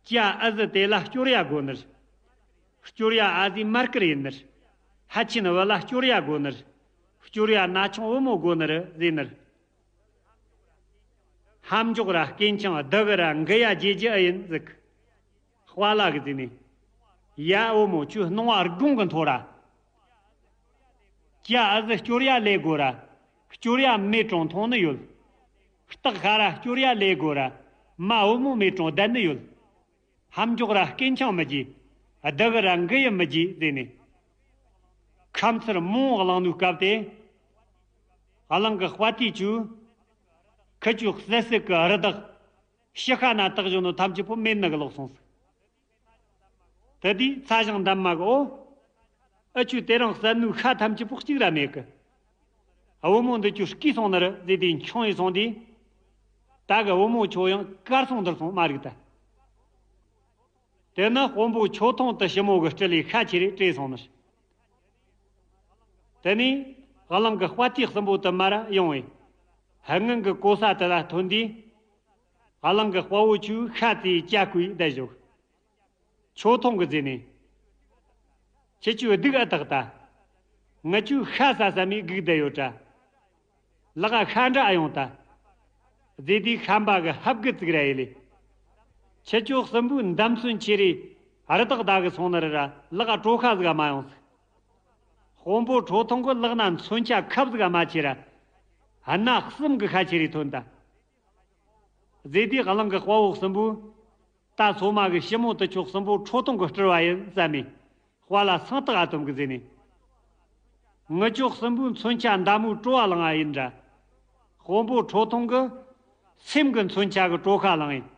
ཀྱ་ཨ་ཟི་དེ་ལ་སྐྱོར་ཡ་དགོ་ནི། སྐྱོར་ཡ་ཨ་ཟི་མར་དཀར་ཡིན་ནི། ལྷ་ཆེན་བུ་ལ་སྐྱོར་ཡ་དགོ་ནི། སྐྱོར་ཡ་ན་ཆུང་བུ་མོ་དགོ་ནི་ཟེར་ནི། ལྷམ་འཇོག་ར་སྐེ་འཆང་བདུད་གི་ར་འགུལ་ཡ་རྒྱས་རྒྱུ་ཨེ་ཡིན་ཟིག་དཔའ་ལ་གི་ཟེར་ནས། ཡ་བུ་མོ་ཁྱོད་སྣང་བ་དགུང་གི་མཐོ་ར། ཀྱ་ཨ་ཟི་སྐྱོར་ཡ་ལས་དགོ་ར། སྐྱོར་ཡ་མེ་དྲོང་འཐུང་ནི་ཡོད། སྟག་ཤ་ར་སྐྱོར་ཡ་ལས་དགོ་ར། མ་བུ་མོ་མེ་དྲོང་བསྡད་ནི་ཡོད། ལྷམ་འཇོག་ར་སྐེ་འཆང་མི་རྒྱུ། བདུད་གི་ར་འགུལ་ཡ་མི་རྒྱུ་ཟེར་ནས། ཁ་མཚར་མོ་གླང་ནུའི་སྐབས་དེ། གླང་གི་དཔའ་ཐུལ་ཆོས། ཁི་ཆོས་བསད་བསད་གི་རི་དྭགས། ཤི་ཁ་ན་བཏགས་བཞིན་ནོ་ཐམས་ཅད་པོ་མེད་ནི་གི་ལོག་སོང་ཟིག་དེ་དུས་ཚ་ཞང་འདབ་མ་གི་འོ། ཨ་ཆོས་དེ་རིང་བསད་ནོའི་ཤ་ཐམས་ཅད་པོ་གཅིག་ར་མེད་གི་བུ་མོ་འདི་ཁྱོད་སྐྱེས་སོང་ནི་རེད་ཟེར་དུས་འཁྱོངས་ཡི་སོང་དུས། ད་གི་བུ་མོ་ཁྱོད་ཡང་གར་སོང་འདིར་སོང་མ་རིག་ད། དེ་ནི་དཔོན་པོ་ཁྱོད་ཐོང་དུ་ཞི་མོ་གི་སྤྲུལ་ལས་ཤ་ཁྱེར་རེ་བྲོས་སོང་ནི། དེ་ནས་གླང་གི་དཔའ་ཐུལ་གསུམ་པོ་དུ་མར་ཡོང་བས། སྔོན་གི་གོ་ས་དེ་ལ་ཐོན་དུས། གླང་གི་དཔའ་བོ་ཆོས་ཤ་བཙོས་ལྕགས་སྐུའི་བསྡད་བཞག་ཁྱོད་ཐོང་གི་ཟེར་ནས། ཁྱེད་ཆོས་སྡུག་ཨ་དག་ད། ང་ཆོས་ཤ་ཟ་ས་མི་སྒུག་བསྡད་ཡོད་དྲ། ལག་ཤ་འདྲ་ཨ་ཡོང་ད། ཟེར་དུས་ཤམ་པ་གི་ཧབ་གི་ཙིག་ར་ཡེ་ལེ། ཁྱེད་ཆོ་གསུམ་པོའི་འདམ་ཚོན་ཆེ་རེ་རི་དྭགས་བདའ་གི་སོང་ནི་རེད་ར་ལག་གྲོ་ཁ་ཟིག་མ་ཡོང་ཟིག་དཔོན་པོ་ཁྲོ་ཐུང་གི་ལག་ན་མཚོན་ཆ་ཁབ་ཟིག་མ་ཆེ་ར། སྣ་གསུམ་གི་ཤ་ཆེ་རེ་ཐོན་ད། ཟེར་དུས་གླང་གི་དཔའ་བོ་གསུམ་པོས། ད་སོ་མ་གི་ཞི་མོ་དུ་ཆོ་གསུམ་པོ་ཁྲོ་ཐུང་གི་སྤྲུལ་བ་ཡིན་བསམ་མས། དཔའ་ལ་སེང་སྟག་ཨ་དོམ་གི་ཟེར་ནས། ངི་ཆོ་གསུམ་པོའི་མཚོན་ཆ་མདའ་མོའི་བྲོ་བ་བླངས་ཨ་ཡིན་འདྲ། དཔོན་པོ་ཁྲོ་ཐུང་གི་སེམས་གི་མཚོན་ཆ་གི་བྲོ་ཁ་བླངས་ཡིན།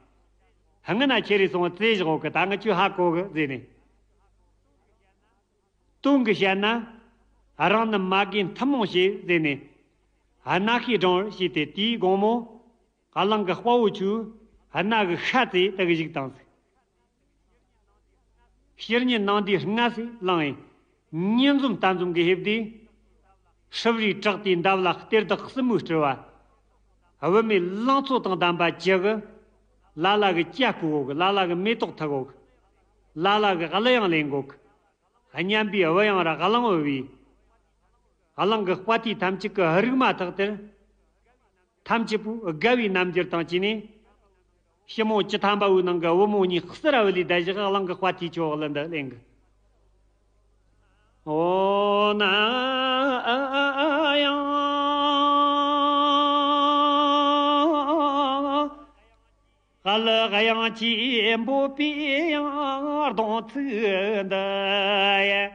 སྔུན་ན་ཁྱེར་རེ་སོང་བཙེ་བཞག་གི་ད་ངི་ཆོས་ཧ་གོ་གི་ཟེར་ནས། དོན་གི་བཤད་ན། རང་ནི་མ་རྒན་ཐུན་མོང་བྱས་ཟེར་ནས། སྣ་ཤས་སྦྲང་བར་བྱས་ཏེ་དེའི་དགོང་མོ། གླང་གི་དཔའ་བོ་ཆོས་སྣ་གི་ཤ་བཙོས་དེ་གི་བཞུགས་བཏང་ཟིག་ཕྱི་ཉིན་ནངས་དུས་སྔ་སེ་ལངས་ཡིན། ཉིན་འཛོམས་ལྟ་འཛོམས་ཀྱི་ཧེབ་དུས། ཧྲིལ་བུའི་བྲག་དེའི་འདབས་ལ་གཏེར་བདག་གསུམ་པོའི་སྤྲུལ་བ། བུད་མེད་ལང་ཚོ་དང་ལྡན་པ་བཅུ་གི། ལ་ལ་གི་ལྕགས་སྐུ་འོག་ལ་ལ་གི་མེ་ཏོག་ཐག་འོག་ལ་ལ་གི་གླུ་དབྱངས་ལེན་འགོག་སྙན་པའི་བུ་ཡང་ར་གླང་བུ་བའི། གླང་གི་དཔའ་ཐུལ་ཐམས་ཅད་ཀྱི་རིག་མ་ཐག་དེར། ཐམས་ཅད་པོས་དགའ་བའི་རྣམ་འགྱུར་དང་བཅས་ནས། ཞི་མོ་བཅུ་ཐམ་པ་བོའི་ནང་གི་བུ་མོ་གཉིས་གསེར་བུ་ལས་བསྡད་བཞག་གླང་གི་དཔའ་ཐུལ་ཆོ་གླུ་འདི་ལེན་གི་ཨོ་ན་ཡང་། གླུ་དབྱངས་ཀྱིས་འབོད་པའི་ཡང་གདོང་ཚིག་འདི།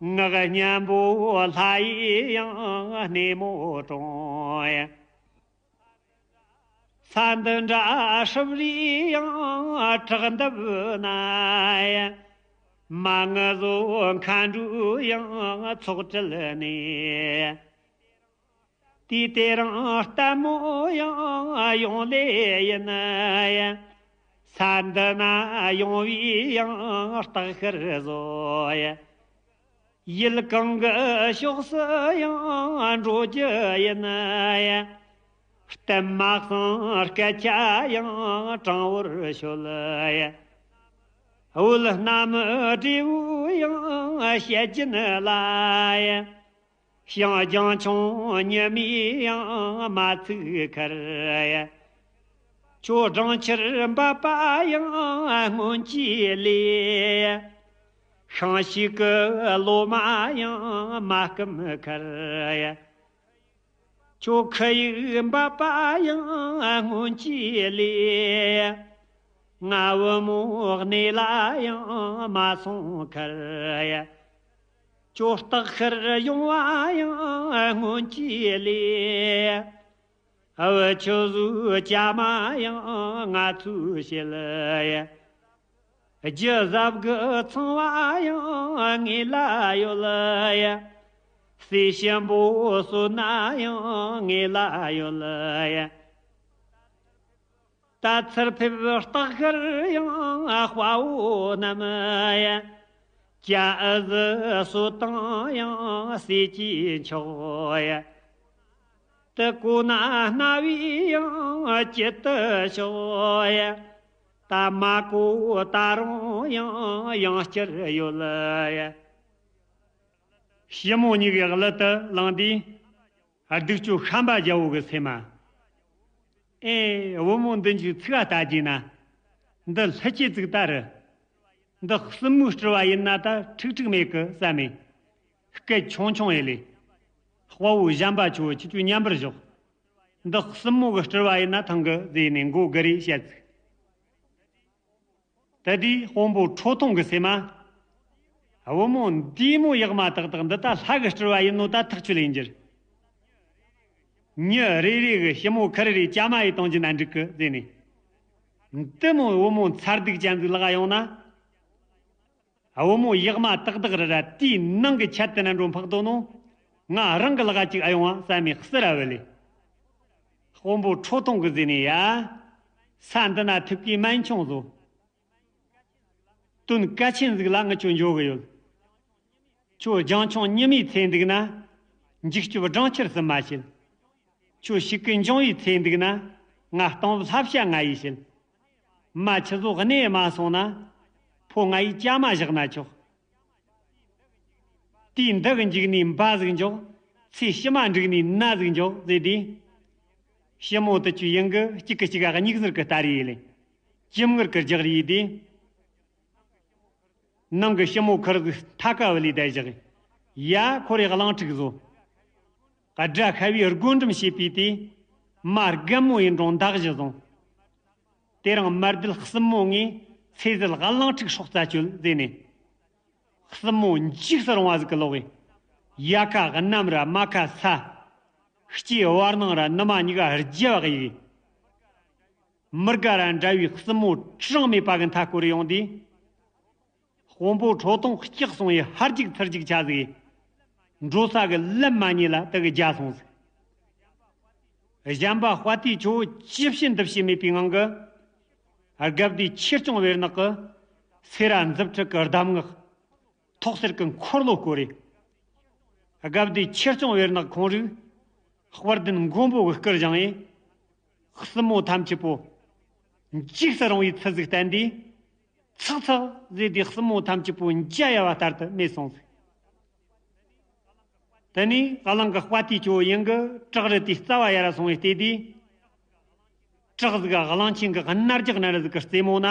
ངག་སྙན་པོ་ལྷ་ཡི་ཡང་སྣེ་མོ་དྲོངས། ས་འདི་འདྲ་ཧྲིལ་བུའི་ཡང་བྲག་འདབས་ན། མ་ངུ་བཟོ་མཁའ་འགྲོའི་ཡང་ཚོགས་གྲལ་ནས། དུས་དེ་རིང་ལྟད་མོ་ཡང་ཡོང་ལེ་ཡིན། ས་འདི་ན་ཡོང་བའི་ཡང་སྟག་ཤར་བཟོ། ཡུལ་གང་གི་ཕྱོགས་སུ་ཡང་འགྲོ་རྒྱུ་ཡིན། བསྟན་མ་གསང་སྐད་ཆ་ཡང་དྲང་བོར་ཤོད། འོད་སྣ་མི་བདེ་བོ་ཡང་བཤད་ཀྱིན་ལ། ཞིང་ལྗང་ཆུང་ཉི་མའི་ཡང་མ་ཚིག་ཁར། ཁྱོད་སྦྲང་ཆར་འབབ་པ་ཡང་སྔོན་གྱི་ལས། ཤིང་ཞིག་གི་ལོ་མ་ཡང་མ་སྐམ་ཁར། ཁྱོད་ཁུ་ཡིག་འབབ་པ་ཡང་སྔོན་གྱི་ལས། ང་བུ་མོ་གནས་ལ་ཡང་མ་སོང་ཁར། ཁྱོད་སྟག་ཤར་ཡོང་བ་ཡང་སྔོན་གྱི་ལས། བུ་ཁྱོད་བཟོའི་ཅ་མ་ཡང་ང་ཚོས་བཤད། རྒྱུ་གཟབ་གི་ཚང་བ་ཡང་ངེད་ལ་ཡོད། སྲས་ཞིམ་པོ་གསོད་ན་ཡང་ངེད་ལ་ཡོད། ད་ཚུར་ཕེབས་སྟག་ཤར་ཡང་དཔའ་བོ་རྣམས། ཇ་འུ་ཟི་གསོད་དང་ཡང་ཟས་ཀྱི་མཆོག། དེ་གོ་ན་རྣ་བའི་ཡང་དཀྱིལ་དུ་ཤོག། ད་མ་གོ་ད་རུང་ཡང་ཡང་བསྐྱར་ཡོད། ཞི་མོ་གཉིས་ཀའི་གླུ་དེ་བླངས་དུས། སྡིག་སྤྱོད་ཤན་པ་རྒྱལ་པོ་གི་སེམས་མ། ཨེ། བུ་མོ་འདི་འཇུག་ཚིག་ལྟ་རྒྱུ་ན། འདི་ལྷུ་སྐྱེས་ཙིག་ལྟ་རུ། འདི་སྲིན་མོའི་སྤྲུལ་བ་ཡིན་ན་ད་ཁྲིག་ཁྲིག་མེད་གི་བསམ་མེད། སྐད་ཆུང་ཆུང་ཡེ་ལས། དཔའ་བོ་གཞན་པ་ཁྱོད་ཁྱེད་ཚོས་མཉམ་པར་ཞོག། འདི་སྲིན་མོ་གི་སྤྲུལ་བ་ཡིན་ན་ཐང་གི་ཟེར་ནས་མགོ་སྒུར་རེ་བཤད་ཚིག། དེ་དུས་དཔོན་པོ་ཁྲོ་ཐུང་གི་སེམས་མ། བུ་མོ་འདིས་མོ་ཡག་མ་ཏག་ཏག་འདི་ད་ལྷ་གི་སྤྲུལ་བ་ཡིན་ནོ་ད་ཐག་ཆོད་ལས་འགྱུར། མྱི་རེ་རེ་གི་ཞི་མོ་ཁུར་རེ་ཅ་མ་ཡི་གཏོང་རྒྱུ་ན་འགྲིག་གི་ཟེར་ནས། འདི་མོ་བུ་མོ་མཚར་སྡུག་ཅན་ཟིག་ལག་ཡོང་ན། བུ་མོ་ཡག་མ་ཏག་ཏག་རེད་ར། དེའི་ནང་གི་ཆད་དེ་ན་འགྲོ་འཕག་དོ་ནོ། ང་རང་གི་ལག་ཅིག་ཨ་ཡོང་བ་བསམ་མེད་བསུ་ར་བུ་ལས། དཔོན་པོ་ཁྲོ་ཐུང་གི་ཟེར་ནས་ཡ། ས་འདི་ན་ཐུབ་ཀའི་སྨན་ཆུང་བཟོ། དོན་གལ་ཆེན་ཟིག་ལ་ངི་ཁྱོད་འཇོག་གི་ཡོད། ཁྱོད་ལྗང་ཆུང་ཉི་མའི་ཚེ་འདུག་ན། འཇིགས་སྐྱོབ་སྦྲང་ཆར་སུ་མ་བྱེད། ཁྱོད་ཞིག་གི་འབྱུང་བའི་ཚེ་འདུག་ན། ང་སྟོང་བབ་ལྷ་བྱ་ང་ཡིས་བྱེད། མ་ཁྱི་ཚོ་གནས་མ་སོང་ན། ཕོ་ང་ཡི་ཅ་མ་བཞག་ན་ཆོག། དུས་འདི་གི་འཇིག་ནས་འབའ་ཟིག་འཇོག། ཚེ་ཕྱི་མ་འགྲིག་ནས་ན་ཟིག་འཇོག་ཟེར་དུས། ཞི་མོ་དུ་ཆུ་ཡིན་གི་གཅིག་གི་གཅིག་ག་སྙིགས་ཟུར་གི་སྟ་རེ་ཡིན་ལེ། ཅིམ་ངར་གི་རྒྱག་རེ་ཡིན་དུས། ནང་གི་ཞི་མོ་ཁུར་ཟིག་ཐ་ཀ་བུ་ལི་བསྡད་བཞག། ཡ་ཁོ་རེ་གླང་ཕྲུག་བཟོ། དགྲ་ཁ་བའི་སྒོ་འགྲམ་བྱེད་པའི་དུས། མ་རྒན་མོ་ཡིན་རུང་མདའ་གཞུ་བཟུང་། དེ་རིང་མར་དུལ་གསུམ་མོ་ངས་ཚེ་ཟད་གླང་ཕྲུག་སྲོག་རྩ་གཅོད་ཟེར་ནས། གསུམ་མོ་འཇིགས་སུ་རུང་བ་ཟིག་གི་ལོག་གི། ཡ་ཁ་གནམ་ར་མ་ཁ་ས། སྐྱེས་བར་སྣང་ར་ནུ་མ་གཉིས་ཀ་རྒྱབ་བག་ཡིག། མི་དགའ་ར་འདྲ་བའི་གསུམ་མོ་གྲངས་མེད་པ་གི་མཐའ་སྐོར་ཡོང་དུས། དཔོན་པོ་ཁྲོ་ཐུང་སྐྱག་སོང་ཡི་ཧར་རྒྱུག་ཚུར་རྒྱུག་ཆ་ཟིག། འགྲོ་ས་གི་ལམ་མ་རྙེད་ལ་དེ་གི་རྒྱ་སོང་ཟིག། གཞན་པ་དཔའ་རྟུལ་ཆུ་བོ་ཅི་བྱེད་འདི་བྱེད་མེད་པའི་ངང་གི། སྒབ་དེའི་ཆེ་ཆུང་བེར་ནག་གི། སེ་ར་མཛུབ་ཁྲི་གི་གདམས་ངག། ཐོག་སེར་གི་འཁོར་ལོ་བསྐོར་རེ། སྒབ་དེའི་ཆེ་ཆུང་བེར་ནག་ཁོང་རིགས། དཔལ་ལྡན་མགོན་པོ་གི་སྐུར་བཞེངས་ཡེ། གསུམ་མོ་ཐམས་ཅད་པོ། འཇིགས་སུ་རུང་བའི་ཚུལ་ཟིག་བསྟན་དུས། ཚག་ཚག་ཟེར་དུས་གསུམ་མོ་ཐམས་ཅད་པོ་འཇའ་ཡལ་བ་ལྟར་དུ་མེད་སོང་ཟིག། དེ་ནས་གླང་གི་དཔའ་རྟུལ་ཆུ་བོ་ཡིན་གི་བྲག་རི་དེའི་རྩ་བ་ཡར་སོང་བའི་ལྟས་དུས། བྲག་ཟིག་ག་གླང་ཆེན་གི་གནར་རྒྱག་ནར་ཟིག་གི་རྩེ་མོ་ན།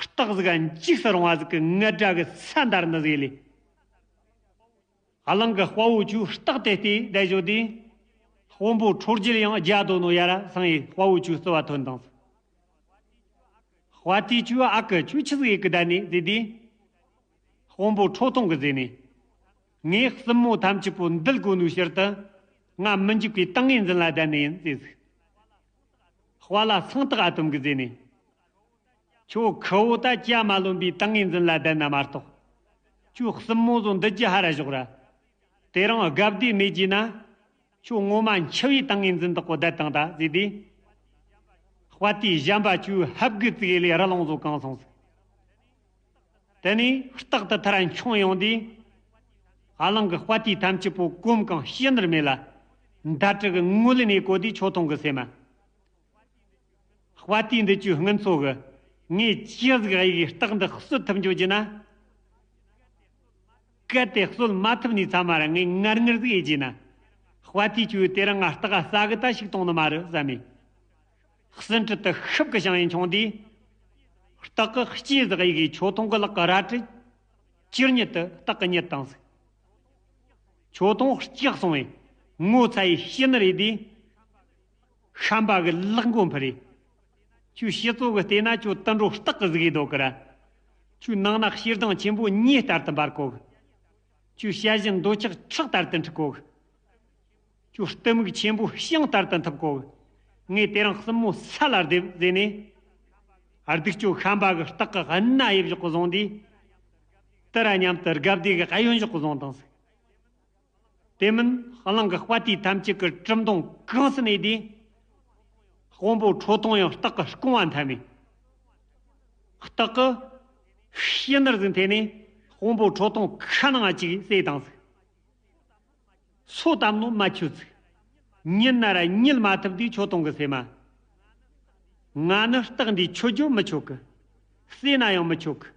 སྟག་ཟིག་ག་འཇིགས་སུ་རུང་བ་ཟིག་གི་ངུ་སྒྲ་གི་ས་འདར་འདི་ཟིག་ལས། གླང་གི་དཔའ་བོ་ཆུ་སྟག་དེ་ལྟས་བསྡད་བཞོ་དུས། དཔོན་པོ་ཁྲོ་རྒྱལ་ཡང་རྒྱ་དོ་ནོ་ཡར་སང་ཡི་དཔའ་བོ་ཆུ་རྩི་བ་ཐོན་དང་ཟིག། དཔའ་ཐུལ་ཁྱོས་ཨ་ཁུ་ཁྱོད་ཆི་ཟིག་ཡེད་གི་བསྡད་ནི་ཟེར་དུས། དཔོན་པོ་ཁྲོ་ཐུང་གིས་ཟེར་ནས། ངས་སྲིན་མོ་ཐམས་ཅད་པོ་འདུལ་དགོས་ནོའི་ཕྱིར་དུ། ང་མི་འཇིགས་པའི་ཏིང་ངེ་འཛིན་ལ་བསྡད་ནི་ཡིན་ཟེར་ཟིག་དཔའ་ལ་སེང་སྟག་ཨ་དོམ་གིས་ཟེར་ནས། ཁྱོད་ཁུ་བོ་ད་ཇ་མ་ལོན་པའི་ཏིང་ངེ་འཛིན་ལ་བསྡད་ན་མ་གཏོགས། ཁྱོད་སྲིན་མོ་ཚོ་འདུལ་རྒྱུ་ཧར་ར་ཞོག་ར། དེ་རིང་དགའ་བདེ་མེད་རྒྱུ་ན། ཁྱོད་ངོ་མ་འཆི་བའི་ཏིང་ངེ་འཛིན་དག་གོ་བསྡད་བཏང་ད་ཟེར་དུས། དཔའ་ཐུལ་གཞན་པ་ཁྱོའི་ཧབ་གི་ཙིག་ལས་ར་ལོང་བཟོ་གང་སོང་ཟིག་དེ་ནས་སྟག་དེ་ཐར་མཆོང་ཡོང་དུས། ཧ་ལང་གི་དཔའ་ཐུལ་ཐམས་ཅད་པོ་གོམ་གང་ཤི་ནར་མེད་ལ། མདའ་གྲི་གི་ངོ་ལེན་ནས་གོ་དུས་ཁྲོ་ཐུང་གི་སེམས་མ། དཔའ་ཐུལ་འདི་ཆོའི་སྔུན་ཚོ་གི། ངས་ཅི་ཟིག་ཡི་གེ་སྟག་འདི་གསོད་ཐུབ་འཇོག་རྒྱུ་ན། གལ་ཏེ་གསོད་མ་ཐུབ་ནས་ཚང་མ་ར་ངས་ངར་ངར་ཟིག་ཡེད་རྒྱུ་ན། དཔའ་ཐུལ་ཁྱོས་དེ་རིང་ང་སྟག་ག་ཟ་གི་ད་ཞིག་གཏོང་ནི་མ་རེད་བསམ་མེ། སྲིན་ཁྲི་དེ་ཤུབ་ཀྱི་བྱང་ཡིན་མཆོང་དུས། སྟག་གི་ལྕེ་ཟིག་ཡི་གེ་ཁྲོ་ཐུང་གི་ལག་གི་རལ་གྲི། ཅིར་ཉིད་དུ་སྟག་གི་ཉིད་བཏང་ཟིག་ཁྲོ་ཐུང་སྐྲག་སོང་བས། ངོ་ཚ་ཡི་ཤི་ནི་རེད་དུས། ཤམ་པ་གི་ལག་མགོ་འཕུར་རེ། ཁྱོད་ཤི་ཚོ་གི་བལྟས་ན་ཁྱོད་དུད་འགྲོ་སྟག་གི་ཟིག་ཡེ་འདོད་གི་ར། ཁྱོད་ནང་ན་ཞེ་སྡང་ཆེན་པོ་ཉེ་ལྟར་དུ་འབར་གོ་གི་ཁྱོད་ཞལ་བཞིན་འདོད་ཆགས་ཁྲག་ལྟར་དུ་འཁྲིག་གོ་གི་ཁྱོད་གཏི་མུག་ཆེན་པོ་ཤིང་ལྟར་དུ་འཐིབས་གོ་གི་ངས་དེ་རིང་སྲིན་མོ་ས་ལ་རྡེབ་ཟེར་ནས། སྡིག་སྤྱོད་ཤམ་པ་གི་སྟག་གི་སྣ་ཡི་བཞག་གི་བཟུང་དུས། དེ་ར་མཉམ་དུ་དགའ་བདེ་གི་གཡོན་བཞག་གི་བཟུང་བཏང་ཟིག་དེ་མིན་གླང་གི་དཔའ་ཐུལ་ཐམས་ཅད་ཀྱི་གྲུ་མདུང་གང་སུ་གནས་དུས། དཔོན་པོ་ཁྲོ་ཐུང་ཡང་སྟག་གི་རྐང་བ་འཐམས་མེ། སྟག་གི་ཤི་ནར་ཟིན་ཐེ་ནས་དཔོན་པོ་ཁྲོ་ཐུང་ཁ་ནང་ང་ཅིག་བསད་བཏང་ཟིག་སོ་བཏབ་ནོ་མ་ཁྱོད་ཟིག་ཉིད་ན་ར་ཉིད་མ་ཐུབ་དུས་ཁྲོ་ཐུང་གི་སེམས་མ། ང་ནི་སྟག་འདིའི་ཁྱོ་ཇོ་མི་ཆོག་གི་བསད་ན་ཡང་མི་ཆོག་གི་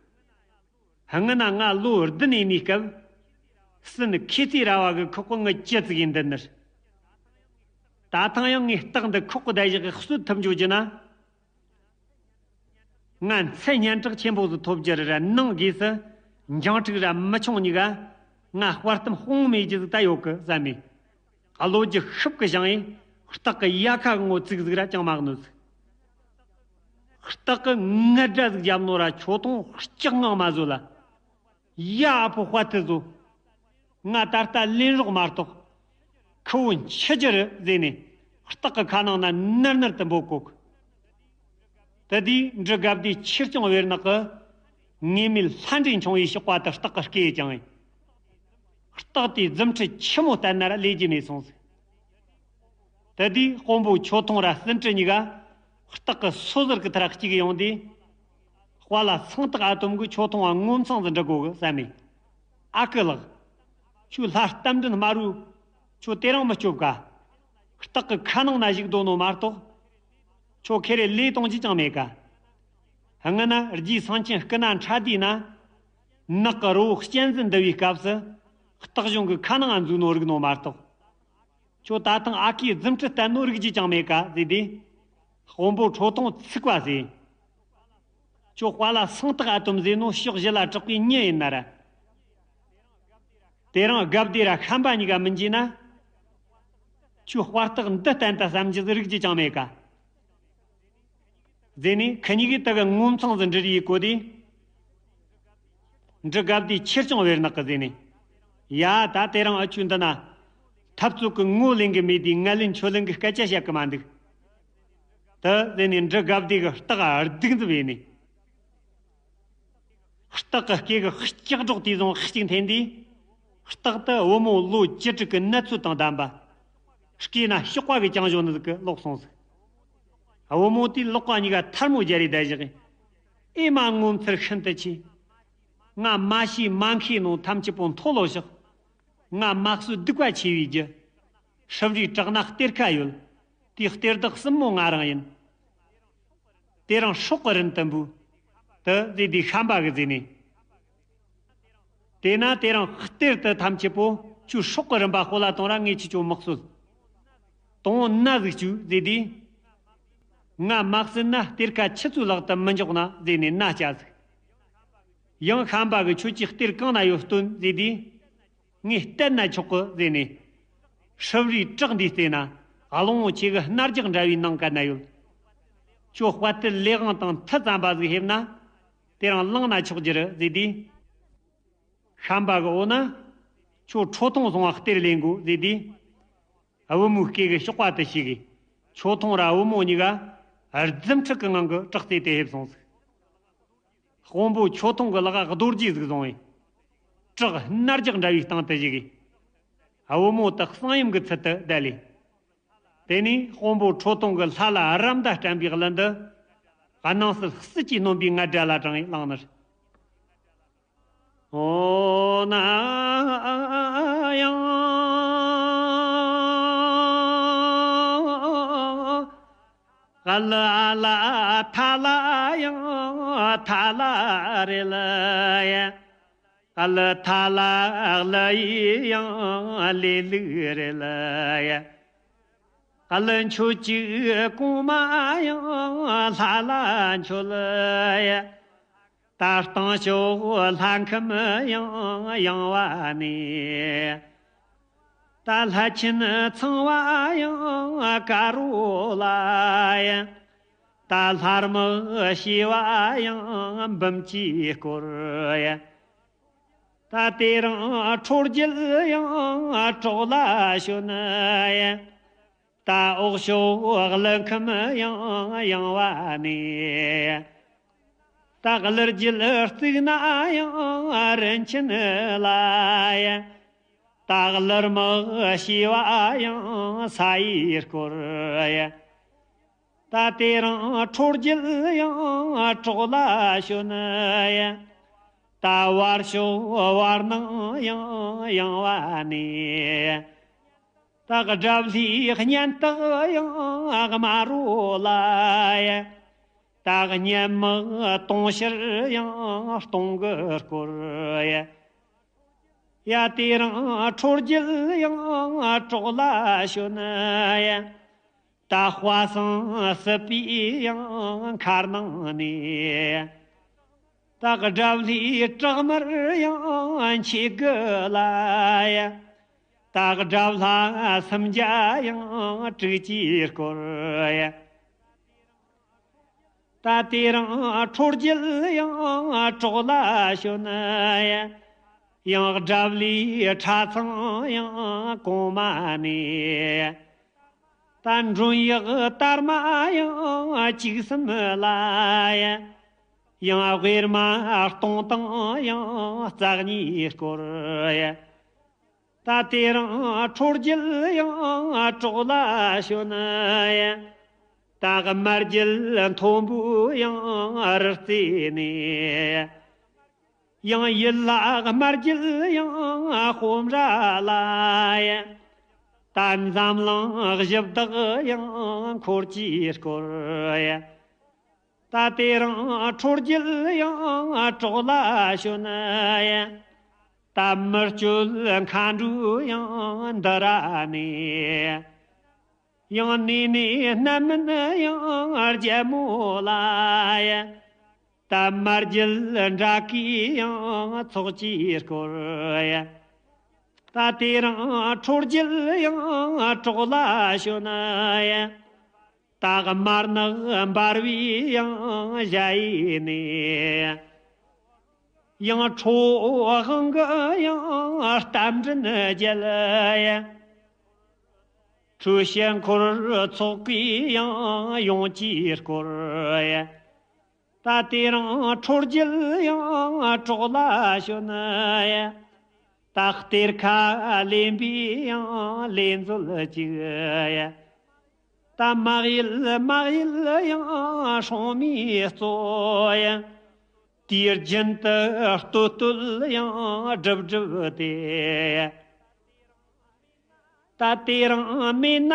སྔོན་ན་ང་ལོ་བདུན་ཡིན་ནི་སྐབས། སྲིན་ཁེ་ཚེ་ར་བ་གི་ཁོག་གི་ངི་ཅི་ཙིག་ཡིན་འདི་ནི། ད་ཐང་ཡང་ངས་སྟག་འདི་ཁོག་གི་བདའ་བཞག་གི་གསོད་ཐུབ་འཇོག་རྒྱུ་ན། ང་མཚན་སྙན་གྲགས་ཆེན་པོ་ཟིག་ཐོབ་རྒྱུ་རེད་ར་ནང་སྒོས་སུ་འགྱང་འཁྲུག་ར་མི་ཆུང་གཉིས་ཀ་ང་དཔའ་གཏུམ་དཔུང་མེད་རྒྱུ་ཟིག་ད་ཡོད་གི་བསམ་མེ། གློ་རྒྱུ་ཤུབས་ཀྱི་བཞེངས་ཡིན་སྟག་གི་ཡ་ཁ་ངོ་ཙིག་ཟིག་ར་ཅང་མ་གནོད་ཟིག་སྟག་གི་ངར་སྒྲ་ཟིག་བརྒྱབ་ནོ་ར་ཁྲོ་ཐུང་ལྕགས་ངང་མ་བཟོད་ལ། ཡ་ཨ་ཕོ་དཔའ་ཐུལ་ཟོ། ང་ད་ལྟ་ལན་རོགས་མ་གཏོགས། ཁུ་བོ་འཆི་རྒྱུ་རེད་ཟེར་ནས་སྟག་གི་ཁ་ནང་ན་ནར་ནར་དུ་འབོད་གོ་གི་དེ་དུས་འབྲི་དགའ་བདེ་ཆོས་སྐྱོང་བེར་ནག་གི་ངེས་མེད་ལྷ་འདྲེ་མཆོང་བའི་གཤོག་པ་དེ་སྟག་གི་སྐེ་ཡི་བཅིངས་ཡིན། སྟག་དེའི་རྫུ་འཕྲུལ་ཆི་མོ་བསྟན་ན་ར་ལས་རྒྱུ་མེད་སོང་ཟིག་དེ་དུས་དཔོན་པོ་ཁྲོ་ཐུང་ར་སྲིན་ཁྲི་གཉིས་ཀ་སྟག་གི་སོ་ཟུར་གི་ཐར་གཅིག་ཡོང་དུས། དཔའ་ལ་སེང་སྟག་ཨ་དོམ་གི་ཁྲོ་ཐུང་བ་ངོ་མཚང་ཟིག་འདྲི་གོ་གི་བསམ་མེ། ཨ་ཁུ་ལགས། ཁྱོད་ལྷ་རྟ་མགྲིན་དམར་བོས་ཁྱོད་དེ་རིང་མི་སྐྱོབ་ག་སྟག་གི་ཁ་ནང་ན་ཞིག་སྡོད་ནོ་མ་གཏོགས། ཁྱོད་ཁེ་རེ་ལས་གཏོང་རྒྱུ་ཅང་མེད་ཀ་སྔོན་ན་རྗེ་སེང་ཆེན་སྐུ་ན་ཕྲ་དུས་ན། ནག་གི་རི་བོ་གཅན་གཟན་འདུལ་བའི་སྐབས་སུ། སྟག་གཞུང་གི་ཁ་ནང་ང་འཛུལ་ནོ་རིག་ནོ་མ་གཏོགས། ཁྱོད་ད་ཐེངས་ཨ་ཁུའི་རྫུ་འཕྲུལ་བསྟན་ནོ་རིག་རྒྱུ་ཅང་མེད་ཀ་ཟེར་དུས། དཔོན་པོ་ཁྲོ་ཐུང་ཚིག་པ་ཟེར། ཁྱོད་དཔའ་ལ་སེང་སྟག་ཨ་དོམ་ཟེར་ནོ་ཕྱོགས་བཞི་ལ་གྲགས་པའི་མྱི་ཡིན་ན་ར། དེ་རིང་དགའ་བདེ་ར་ཤམ་པ་གཉིས་ཀ་མི་འཇིགས་ན། ཁྱོད་དཔའ་རྟགས་འདི་བསྟན་ད་བསམ་རྒྱུ་ཟིག་རིག་རྒྱུ་ཅང་མེད་ཀ་ཟེར་ནས་ཁི་གཉིས་ཀྱིས་དེ་གི་ངོ་མཚང་ཟིག་འདྲི་རེས་གོ་དུས། འབྲི་དགའ་བདེ་ཆོས་སྐྱོང་བེར་ནག་གི་ཟེར་ནས། ཡ་ད་དེ་རིང་ཨ་ཆུ་འདི་ན། འཐབ་རྩོད་ཀྱི་ངོ་ལེན་གི་མེད་དུས་ངལ་ལན་ཆོས་ལེན་གི་སྐད་ཆ་བཤད་གི་མ་འདུག་དེ་ཟེར་ནས་འབྲི་དགའ་བདེ་གི་སྟག་སྡིགས་མཛུབ་ཡས་ནས། སྟག་གི་སྐེ་གི་ལྕགས་སྒྲོག་དེ་བཟུང་གཅིག་འཐེན་དུས། སྟག་དེ་བུ་མོ་ལོ་བཅུ་དྲུག་གི་ནད་ཚོད་དང་ལྡན་པ། སྐེ་ན་གཤོག་པ་གི་རྐྱང་བཞོན་ནི་ཟིག་གི་ལོག་སོང་ཟིག་བུ་མོ་དེའི་ལག་པ་གཉིས་ཀ་ཐལ་མོ་སྦྱར་རེ་བསྡད་བཞག་ཨེ་མ་ངོ་མཚར་ཤིན་ཏུ་ཆེ། ང་མ་ཤེས་མ་མཁས་ནོ་ཐམས་ཅད་པོ་མཐོལ་ལོ་བཤགས། ང་མ་གསོད་སྡིག་པ་ཆེ་བའི་རྒྱུ། ཧྲིལ་བུའི་བྲག་ན་གཏེར་ཁ་ཡོད། དེའི་གཏེར་བདག་གསུམ་མོ་ང་རང་ཡིན། དེ་རིང་སྲོག་གི་རིན་དུ་འབུལ། དེ་ཟེར་དུས་ཤམ་པ་གིས་ཟེར་ནས། དེས་ན་དེ་རིང་གཏེར་དེ་ཐམས་ཅད་པོ་ཁྱོད་སྲོག་གི་རིན་པ་ཧོ་ལ་གཏོང་ར་ངས་ཁྱེད་ཆོ་མི་གསོད། དང་པོ་མནའ་ཟིག་བཅུག་ཟེར་དུས། ང་མ་གསོད་ན་གཏེར་ཁ་ཁྱེད་ཚོའི་ལག་ཏུ་མི་འཇོག་ན་ཟེར་ནས་མནའ་བསྐྱལ་ཟིག་ཡང་ཤམ་པ་གིས་ཁྱོད་ཀྱི་གཏེར་གང་ན་ཡོད་སྟོན་ཟེར་དུས། ངས་བསྟན་ན་ཆོག་གི་ཟེར་ནས། ཧྲིལ་བུའི་བྲག་འདིའི་རྩེ་ན་གླང་བོ་ཆེ་གི་སྣ་རྒྱག་འདྲ་བའི་ནང་ག་ན་ཡོད། ཁྱོད་དཔའ་རྟུལ་ལས་དབང་དང་མཐུ་ཙམ་པ་ཟིག་ཕེབས་ན། དེ་རིང་བླངས་ན་ཆོག་རྒྱུ་རེད་ཟེར་དུས། ཤམ་པ་གི་འོ་ན། ཁྱོད་ཁྲོ་ཐུང་སོང་བ་གཏེར་ལེན་དགོས་ཟེར་དུས། བུ་མོའི་སྐེ་གི་གཤོག་པ་དེ་ཞིག་གིས། ཁྲོ་ཐུང་ར་བུ་མོ་གཉིས་ཀ་རྫུ་འཕྲུལ་གི་ངང་གིས་དྲག་རྩལ་དེ་ཕེབས་སོང་ཟིག། དཔོན་པོ་ཁྲོ་ཐུང་གི་ལག་རྡོ་རྗེ་ཟིག་བཟུང་བས། བྲག་སྣར་རྒྱག་འདྲ་བའི་སྟེང་དུ་བཞུགས་གིས། བུ་མོ་དེ་གསང་ཡུམ་གྱི་ཚུལ་དུ་བསྡད་ལས། དེ་ནས་དཔོན་པོ་ཁྲོ་ཐུང་གིས་ལྷ་ལ་རམ་མདའ་སྤྲད་པའི་གླུ་འདི། སྣང་སྲིད་སྲིད་ཀྱིས་གནོན་པའི་ངར་སྒྲ་ལ་དྲངས་ནས་བླངས་ནི་རེད། འོ་ན་ཡང་། ཨ་ལ་ཨ་ལ་ཐ་ལ་ཡང་ཐ་ལ་རེ་ལ་ཡ། ཨ་ལ་ཐ་ལ་ཨ་ལ་ཡི་ཡང་ལེ་ལུག་རེ་ལ་ཡ། ཨ་ལ་མཆོད་ཅིག་གོང་མ་ཡང་ལྷ་ལ་མཆོད་ལ་ཡ། ད་སྟེང་ཕྱོགས་ལྷ་ཁམས་ཡང་ཡང་བ་ནས། ད་ལྷ་ཆེན་ཚངས་པ་ཡང་དཀར་པོ་ལ་ཡ། ད་ལྷ་དམག་བྱེ་བ་ཡང་འབུམ་གྱིས་བསྐོར་ཡ། ད་དེ་རིང་ཁྲོ་རྒྱལ་ཡང་གྲོགས་ལ་ཞོན་ཡ། ད་འོག་ཕྱོགས་ཀླུ་ཁམས་ཡང་ཡང་བ་ནས། ད་ཀླུ་རྒྱལ་གཙུག་ན་ཡང་རིན་ཆེན་ལ་ཡ། ད་ཀླུ་དམག་བྱེ་བ་ཡང་ས་ཡིས་བསྐོར་ཡ། ད་དེ་རིང་ཁྲོ་རྒྱལ་ཡང་གྲོགས་ལ་ཞོན་ཡ། ད་བར་ཕྱོགས་བར་སྣང་ཡང་ཡང་བ་ནས། ད་དགྲ་བླའི་གཉེན་སྟག་ཡང་དམར་པོ་ལ་ཡ། ད་གཉན་དམག་དུང་ཕྱུར་ཡང་སྟོང་གིས་བསྐོར་ཡ། ཡ་དེ་རིང་ཁྲོ་རྒྱལ་ཡང་གྲོགས་ལ་ཞོན་ཡ། ད་དཔའ་སྲུང་སྲིད་པའི་ཡང་མཁར་ནང་ནས། ད་དགྲ་བླའི་བྲག་དམར་ཡང་མཆེད་དགུ་ལ་ཡ། ད་དགྲ་བླ་སུམ་བརྒྱ་ཡང་དྲུག་ཅུས་བསྐོར་ཡ། ད་དེ་རིང་ཁྲོ་རྒྱལ་ཡང་གྲོགས་ལ་ཞོན་ཡ། ཡང་དགྲ་བླའི་ཁྲ་ཚང་ཡང་གོང་མ་ནས། ད་མགྲོན་གཡོག་དར་མ་ཡང་བཅུ་གསུམ་ལ་ཡ། ཡང་དབུས་མ་སྟོང་དང་ཡང་རྩ་གཉིས་བསྐོར་ཡ། ད་དེ་རིང་ཁྲོ་རྒྱལ་ཡང་གྲོགས་ལ་ཞོན་ཡ། ད་དམར་རྒྱལ་མཐོན་པོ་ཡང་རི་རྩེ་ནས། ཡང་ཡུལ་ལྷ་དམར་རྒྱལ་ཡང་སྤོམ་ར་ལ་ཡ། ད་འཛམ་གླིང་གཞི་བདག་ཡང་འཁོར་གྱིས་བསྐོར་ཡ། ད་དེ་རིང་ཁྲོ་རྒྱལ་ཡང་གྲོགས་ལ་ཞོན་ཡ། ད་མི་བསྐྱོད་མཁའ་འགྲོ་ཡང་འདི་ར་ནས། ཡང་ནས་ནས་སྣ་མིན་ཡང་རྒྱལ་མོ་ལ་ཡ། ད་དམར་རྒྱལ་འདྲ་ཀའི་ཡང་ཚོགས་ཀྱིས་བསྐོར་ཡ། ད་དེ་རིང་ཁྲོ་རྒྱལ་ཡང་གྲོགས་ལ་ཞོན་ཡ། ད་དམར་ནག་འབར་བའི་ཡང་ཞལ་ཡིན་ནས། ཡང་ཁྲོ་བོ་དབང་གི་ཡང་རྟ་མགྲིན་རྒྱལ་ཡ། ཁྲོ་ཞལ་འཁོར་ཚོགས་ཀྱིས་ཡང་ཡོངས་ཀྱིས་བསྐོར་ཡ། ད་དེ་རིང་ཁྲོ་རྒྱལ་ཡང་གྲོགས་ལ་ཞོན་ཡ། ད་གཏེར་ཁ་ལེན་པའི་ཡང་ལས་མཛོད་ཅིག་ཡ། ད་མ་གཡེལ་མ་གཡེལ་ཡང་སྲུང་མས་གཙོ་ཡ། དུས་རྒྱུན་དུ་བསྟོད་བསྟོད་ཡང་སྒྲུབ་སྒྲུབ་སྟེ། ད་དེ་རིང་མེད་ན་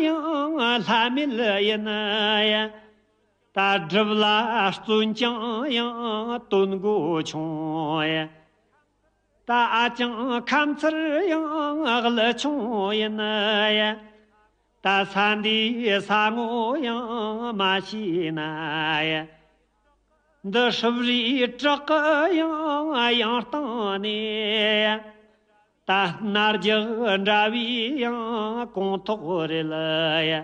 ཡང་ལྷ་མེད་ཡིན་ཡ། ད་སྒྲུབ་ལ་བརྩོན་ཀྱང་ཡང་དོན་གོ་ཆུང་ཡ། ད་ཨ་ཅང་ཁ་མཚར་ཡང་གླུ་ཆུང་ཡིན་ཡ། ད་ས་འདིའི་ས་ངོ་ཡང་མ་ཤེས་ན་ཡ། འདི་ཧྲིལ་རིའི་བྲག་གི་ཡང་ཡང་སྟེང་ནས། ད་སྣ་རྒྱག་འདྲ་བའི་ཡང་གོང་ཐོག་རེད་ལ་ཡ།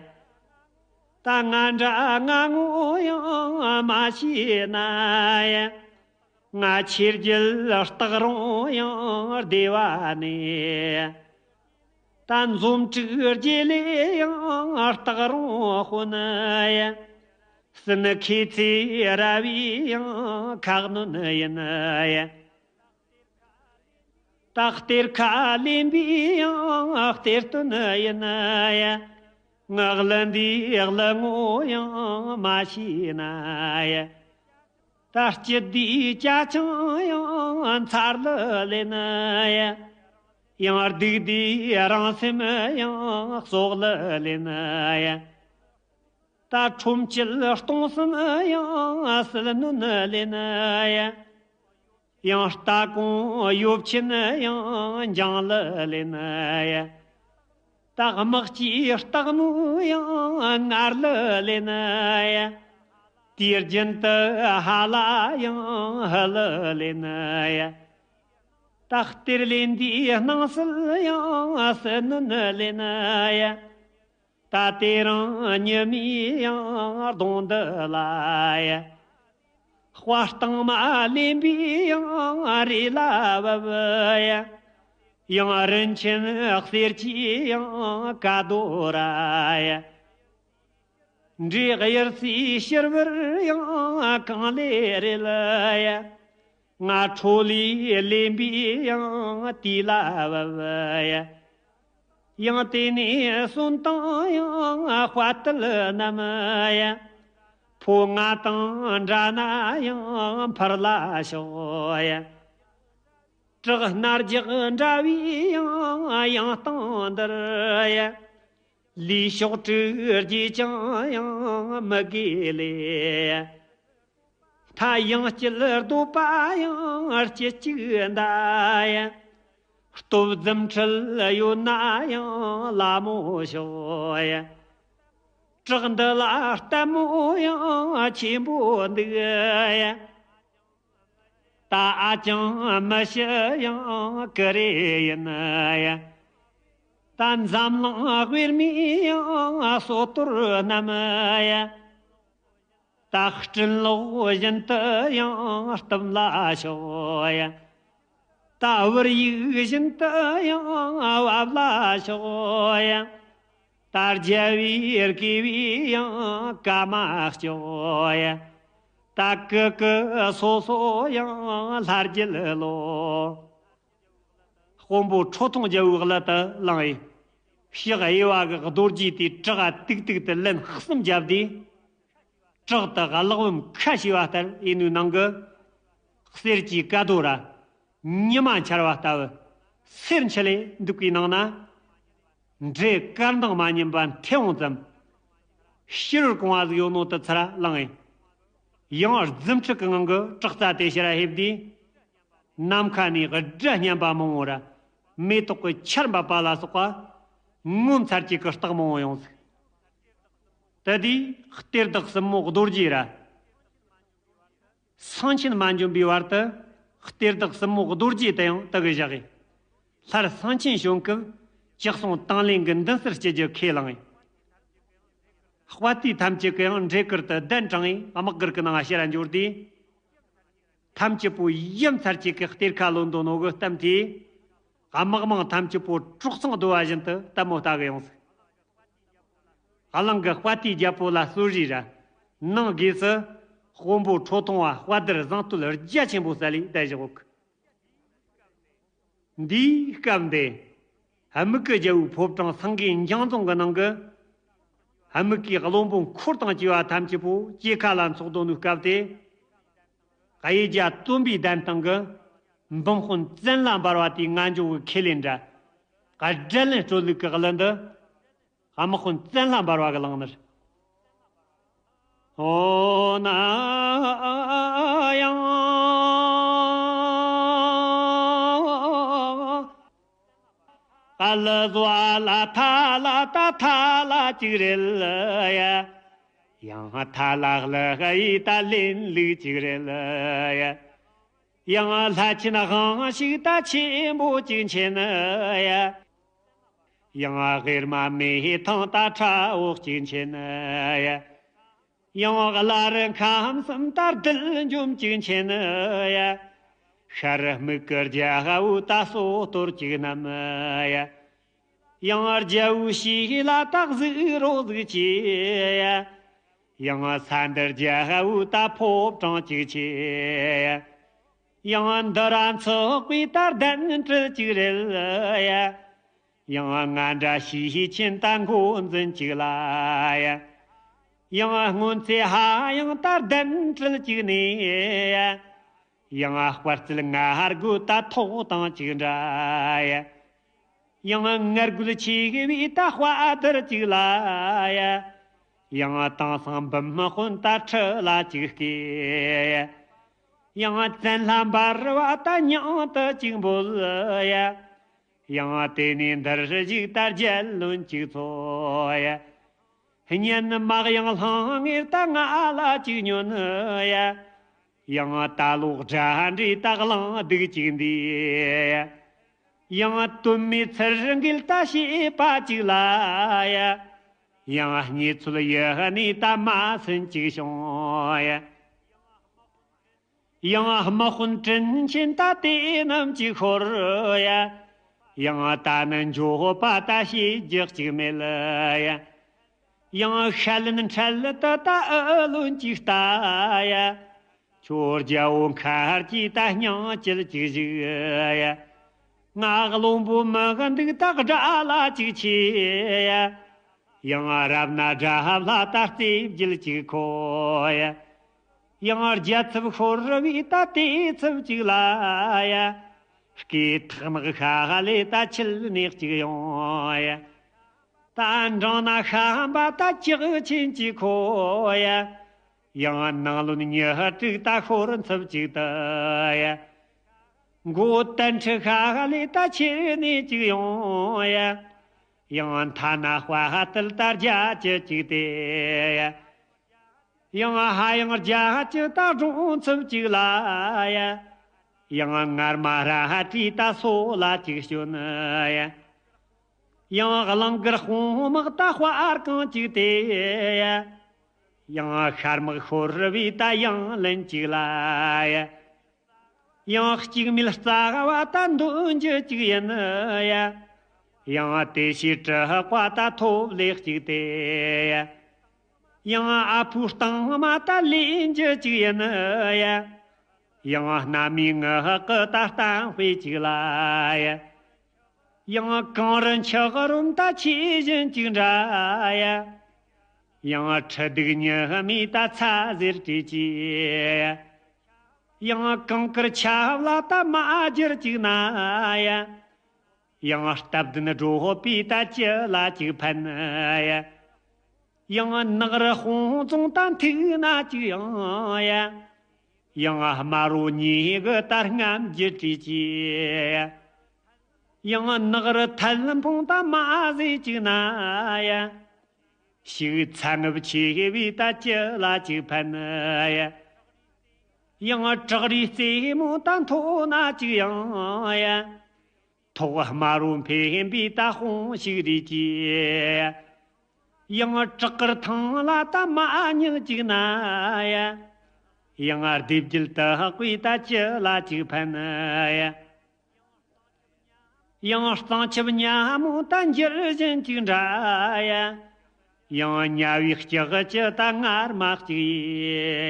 ད་ང་འདྲ་ང་ངོ་ཡང་མ་ཤེས་ན་ཡ། ང་ཆོས་བརྒྱུད་སྟག་རོང་ཡང་སྡེ་བ་ནས། ད་འཛོམས་དྲུག་རྗེ་ལས་ཡང་སྟག་རོང་དཔོན་ཡ། སྲིན་ཁེ་ཚེ་ར་བའི་ཡང་ཁ་གནོན་ཡིན་ཡ། ད་གཏེར་ཁ་ལེན་པའི་ཡང་གཏེར་སྟོན་ཡིན་ཡ། ངག་ལ་འདིའི་ལ་ངོ་ཡང་མ་ཤེས་ན་ཡ། ད་སྤྱི་བདེའི་ཅ་ཆིང་ཡང་ཚར་ལ་ལེན་ཡ། ཡང་སྡིག་བདེའི་རང་སེམས་ཡང་སྲོག་ལ་ལེན་ཡ། ད་ཁྲོམ་སྐྱིད་སྟོང་གསུམ་ཡང་ཟིལ་གནོན་ལེན་ཡ། ཡང་ལྟ་གོང་ཡོབ་ཆེན་ཡང་འགྱང་ལ་ལེན་ཡ། ད་དམག་སྤྱིའི་སྟག་མོ་ཡང་ངར་ལ་ལེན་ཡ། དུས་རྒྱུན་དུ་ཧ་ལ་ཡང་ཧི་ལ་ལེན་ཡ། ད་གཏེར་ལེན་འདིའི་སྣང་སྲིད་ཡང་ཟིལ་གནོན་ལེན་ཡ། ད་དེ་རིང་ཉི་མའི་ཡང་གདོང་འདི་ལ་ཡ། དཔའ་གཏང་མ་ལེན་པའི་ཡང་རེ་ལ་བབ་ཡ། ཡང་རིན་ཆེན་གསེར་གྱི་ཡང་ཀ་རྡོ་ར་ཡ། འདྲེ་གཡུར་སའི་ཕྱུར་བུར་ཡང་གང་ལས་རེད་ཡ། ང་ཁྲོ་ལས་ལེན་པའི་ཡང་དུས་ལ་བབ་ཡ། ཡང་དེ་ནས་གསོན་དང་ཡང་དཔའ་དལ་རྣམས་ཡ། ཕོ་ང་དང་འདྲ་ན་ཡང་འཕུར་ལ་ཤོག་ཡ། བྲག་སྣ་རྒྱག་འདྲ་བའི་ཡང་ཡང་སྟེང་འདིར་ཡ། ལུས་ཤོག་དྲུག་རྒྱས་ཀྱང་ཡང་མི་དགེ་ལས། མཐའ་ཡང་སྐྱིད་སྡོད་པ་ཡང་སྐྱིད་ཅིག་འདའ་ཡ། སྟོབས་རྫུ་འཕྲུལ་ཡོད་ན་ཡང་ལ་མོ་ཤོག་ཡ། བྲག་འདི་ལ་ལྟད་མོ་ཡང་ཆེན་པོ་འདུག་ཡ། ད་ཨ་ཅང་མི་ཤི་ཡང་ཀི་རེ་ཡིན་ཡ། ད་འཛམ་གླིང་དབུས་མའི་ཡང་སོ་ཐོར་རྣམས་ཡ། ད་སྤྲིན་ལོག་བཞིན་དུ་ཡང་གཏུམ་ལ་ཤོག་ཡ། ད་བུར་ཡུག་བཞིན་དུ་ཡང་བབ་ལ་ཤོག་ཡ། ད་རྒྱལ་བའི་དགེ་བའི་ཡང་བཀའ་མ་སྐྱོག་ཡ། ད་ཀི་ཀི་སོ་སོ་ཡང་ལྷ་རྒྱལ་ལོ། དཔོན་པོ་ཁྲོ་ཐུང་རྒྱལ་བོའི་གླུ་དེ་བླངས་ཡི། ཕྱག་གཡས་པ་གི་རྡོ་རྗེ་དེ་བྲག་ག་ཏིག་ཏིག་ཏུ་ལན་གསུམ་བརྒྱབ་དུས། བྲག་དེ་གླེགས་བམ་ཁ་ཕྱེ་བ་ལྟར་ཡིན་ནོའི་ནང་གི་གསེར་གྱི་ཀ་རྡོ་ར། ཉི་མ་འཆར་བ་ལྟ་བུ་སེར་ཆུ་ལས་འདུག་པའི་ནང་ན། འདྲེ་དཀར་མདངས་མ་ཉམས་པ་མཐེ་བོང་ཙམ། ཕྱི་རོལ་གང་བ་ཟིག་ཡོད་ནོ་དེ་ཚུར་བླངས་ཡིན། ཡང་རྫུ་འཕྲུལ་གྱི་ངང་གིས་བྲག་རྩ་དེ་ཕྱིར་ཕེབས་དུས། ནམ་མཁའ་ནས་སྒྲ་སྙན་པ་མང་བོ་ར། མེ་ཏོག་གི་ཆར་འབབ་པ་ལ་སོགས་པ། ངོ་མཚར་གྱི་གི་རྟགས་མང་བོ་ཡོང་ཟིག་དེ་དུས་གཏེར་བདག་སྲིན་མོ་རྡོ་རྗེ་ར། སེང་ཆེན་མ་འཇོམས་པའི་བར་དུ་གཏེར་བདག་སྲིན་མོ་རྡོ་རྗེ་དེ་ཡང་དེ་གི་བཞག་གི། སླར་སེང་ཆེན་བྱོན་སྐབས་ཇག་སོང་དང་ལེན་གྱི་མདུན་སར་སྐྱིད་རྒྱུ་ཁས་བླངས་ཡིན། དཔའ་རྟུལ་ཐམས་ཅད་ཀྱིས་ཡང་འདྲེ་དཀར་དུ་གདན་དྲངས་ཡིན་དམག་སྒར་གྱི་ནང་ཕྱིར་འབྱོར་དུས། ཐམས་ཅད་པོ་ཡ་མཚར་གྱི་གི་གཏེར་ཁ་ལོན་འདོད་ནོ་གི་གཏམ་དེས། དམག་དམངས་ཐམས་ཅད་པོ་གྲོག་ཚང་བརྡོལ་བ་བཞིན་དུ་ལྟད་མོ་ལྟ་གི་ཡོང་ཟིག་གླིང་གི་དཔའ་རྟུལ་རྒྱལ་པོ་ལ་གསོལ་རས་ར། ནང་སྒོས་སུ་དཔོན་པོ་ཁྲོ་ཐུང་བ་དཔའ་དར་བཟང་བསྟོད་རྒྱ་ཆེན་པོ་སྩལ་ལས་བསྡད་བཞག་གི། འདིའི་སྐབས་འདི། དམིགས་ཀྱི་རྒྱལ་པོའི་ཕོ་བྲང་སེང་གེ་འཇང་རྫོང་གི་ནང་གི། དམིགས་ཀྱི་བློན་པོ་འཁོར་དང་བཅས་པ་ཐམས་ཅད་པོ་སྐྱེ་ཁ་ལ་འཚོགས་དོ་ནུས་སྐབས་དེ། གཡུལ་རྒྱ་སྟོན་པའི་གདན་སྟེང་གི། འབུམ་དཔོན་བཙན་ལ་འབར་བ་དེའི་ངན་སྦྱོང་གི་ཁས་ལེན་འདྲ། དགྲ་ལན་སྤྲོད་ལུགས་ཀྱི་གླུ་འདི། དམག་དཔོན་བཙན་ལ་འབར་བ་གི་བླངས་ནི་རེད། ཨོ་ན་ཡང་། ཀ་ལ་བཟོ་ལ་ཐ་ལ་ད་ཐ་ལ་གཅིག་རེད་ཡ། ཡང་ཐ་ལ་ལ་ཧ་ཡི་ད་ལེན་ལུགས་གཅིག་རེད་ཡ། ཡང་ལྷ་ཆེན་དབང་ཕྱུག་ད་ཆེན་པོ་གཅིག་མཁྱེན་ཡ། ཡང་གཡེར་མ་མེ་ཐང་ད་ཁྲ་འོག་གཅིག་མཁྱེན་ཡ། ཡང་བླ་རི་ཁམས་གསུམ་ད་རྡུལ་འཇོམས་གཅིག་མཁྱེན་ཡ། ཤར་སྨུག་གི་རྒྱལ་པོ་ད་སོ་གཏོར་གཅིག་བསྣམས་ཡ། ཡང་རྒྱལ་པོའི་ཕྱི་ལ་ད་གཟིག་རོགས་གཟིག་བྱེད་ཡ། ཡང་ས་འདིར་རྒྱལ་པོ་ད་ཕོ་བྲང་གཅིག་བྱེད་ཡ། ཡང་འདི་ར་འཚོགས་པའི་ད་གདན་ཁྲི་གཅིག་རེད་ཡ། ཡང་ང་འདྲ་ཞིག་ཕྱིན་ད་འགོ་འཛིན་གཅིག་ལ་ཡ། ཡང་སྔོན་ཚེ་ཧ་ཡང་ད་གདན་ཁྲི་གཅིག་ནས་ཡ། ཡང་དཔའ་རྩལ་ང་རྒོད་ད་ཐོག་དང་གཅིག་འདྲ་ཡ། ཡང་ང་རྒོད་ཆེ་བའི་ད་དཔའ་དར་གཅིག་ལ་ཡ། ཡང་དེང་སང་འབུམ་དཔོན་ད་ཁྲི་ལ་གཅིག་བསྐོས་ཡ། ཡང་བཙན་ལྷ་འབར་བ་ད་མྱིང་དུ་གཅིག་འབོད་ཡ། ཡང་དེ་ནས་འདིར་བཞུགས་ད་རྒྱལ་བློན་གཅིག་འཚོགས་ཡ། གཉེན་དམག་ཡང་སློང་ངེར་ད་ང་ལ་གཅིག་ཉོན་ཡ། ཡང་ད་ལོག་དགྲ་འདྲེ་ད་གླང་སྡིག་གཅིག་འདུས་ཡ། ཡང་དོན་མེད་ཚུར་འགུལ་ད་བྱེད་པ་གཅིག་ལ་ཡ། ཡང་གཉེན་ཚུལ་ཡུལ་ནས་ད་མ་སུན་གཅིག་བྱུང་ཡ། ཡང་དམག་དཔོན་དྲིན་ཆེན་ད་དེ་རྣམས་ཀྱིས་ཤོར་ཡ། ཡང་ད་ནི་འགྱོད་པ་ད་བྱེད་རྒྱུ་གཅིག་མེད་ཡ། ཡང་ཤ་ལན་འཕྲལ་དུ་ད་ཨུ་ལོན་གཅིག་ལྟ་ཡ། ཁྱོད་རྒྱལ་པོ་མཁར་གྱི་ད་སྙིང་བཅུད་གཅིག་བཞུགས་ཡ། ང་བློན་པོ་མི་འདུག་ད་དགྲ་ལ་གཅིག་ཆས་ཡ། ཡང་རབ་ན་དགྲ་ལྷ་ད་རྩེ་བརྒྱད་ཅིག་ཁོ་ཡ། ཡང་རྒྱལ་ཚབ་ཤོར་བའི་ད་དེ་ཚབ་ཅིག་ལ་ཡ། སྐེ་ཐག་ནག་ཤ་ལས་ད་ཆིལ་ནས་ཅིག་ཡོང་ཡ། ད་འབྲང་ན་ཤམ་པ་ད་ལྕགས་ཆེན་གཅིག་ཁོ་ཡ། ཡང་ནང་བློན་ཉི་དྲུག་ད་ཤོར་ཚབ་ཅིག་ཏུ་ཡ། མགོ་བོ་ཏན་ཁྲི་ཤ་ལས་ད་ཆེར་ནས་ཅིག་ཡོང་ཡ། ཡང་མཐའ་ན་དཔའ་རྟུལ་ད་རྒྱ་ཅི་ཅིག་དེ་ཡ། ཡང་ཧ་ཡང་རྒྱ་ཅི་ད་སྒྲུང་ཚབ་ཅིག་ལ་ཡ། ཡང་ངར་མ་ར་ཧ་ཏྲི་ད་སོ་ལ་ཅིག་སྐྱོན་ཡ། ཡང་གླང་དཀར་དཔུང་དམག་ད་དཔའ་རྐང་ཅིག་དེ་ཡ། ཡང་ཤར་དམག་ཤོར་བའི་ད་ཡང་ལན་ཅིག་ལ་ཡ། ཡང་གཅིག་མིལ་རྩ་བ་ད་འདོན་རྒྱུ་གཅིག་ཡིན་ཡ། ཡང་དེ་ཕྱིར་གྲི་ཧག་པ་ད་ཐོབ་ལེགས་གཅིག་དེ་ཡ། ཡང་ཨ་ཕུ་སྟང་མ་ད་ལེན་རྒྱུ་གཅིག་ཡིན་ཡ། ཡང་སྣ་མིའི་ངག་གི་ད་གཏམ་དཔེ་གཅིག་ལ་ཡ། ཡང་གངས་རི་འཁྱགས་རོམ་ད་ཆེ་བཞིན་གཅིག་འདྲ་ཡ། ཡང་ཁྲི་གདུགས་ཉི་མའི་ད་ཚ་ཟེར་བྲིས་ཀྱི། ཡང་གངས་དཀར་ཆབ་ལ་ད་མ་བསྒྱུར་གཅིག་ན་ཡ། ཡང་སྟབས་བདུན་སྒྲོ་པའི་ད་ཅི་ལ་གཅིག་ཕན་ཡ། ཡང་ནགས་རི་དཔུང་རྫོང་ད་མཐུག་ན་གཅིག་ཡང་ཡ། ཡང་དམར་པོ་ཉིད་གི་ད་རྔམ་བརྗིད་བྲིས་ཀྱི། ཡང་ནགས་རི་ཐལ་འཕོང་ད་མ་ཟེ་གཅིག་ན་ཡ། ཞིག་ཚ་ནུབ་ཆེ་བའི་ད་ཅི་ལ་གཅིག་ཕན་ཡ། ཡང་བྲག་རིའི་རྩེ་མོ་ད་མཐོ་ན་གཅིག་ཡང་ཡ། ཐོག་དམར་པོ་འཕེན་པའི་ད་དཔུང་ཞིག་རིས་ཀྱི། ཡང་བྲག་དཀར་ཐང་ལ་ད་མ་ཉིལ་གཅིག་ན་ཡ། ཡང་སྡེ་བརྒྱད་དག་པའི་ད་ཅི་ལ་གཅིག་ཕན་ཡ། ཡང་གཙང་ཆབ་ཉ་མོ་ད་འགྱུར་བཞིན་གཅིག་འདྲ་ཡ། ཡང་ཉ་བའི་ལྕགས་ཀྱུ་ད་ངར་མ་གཅིག་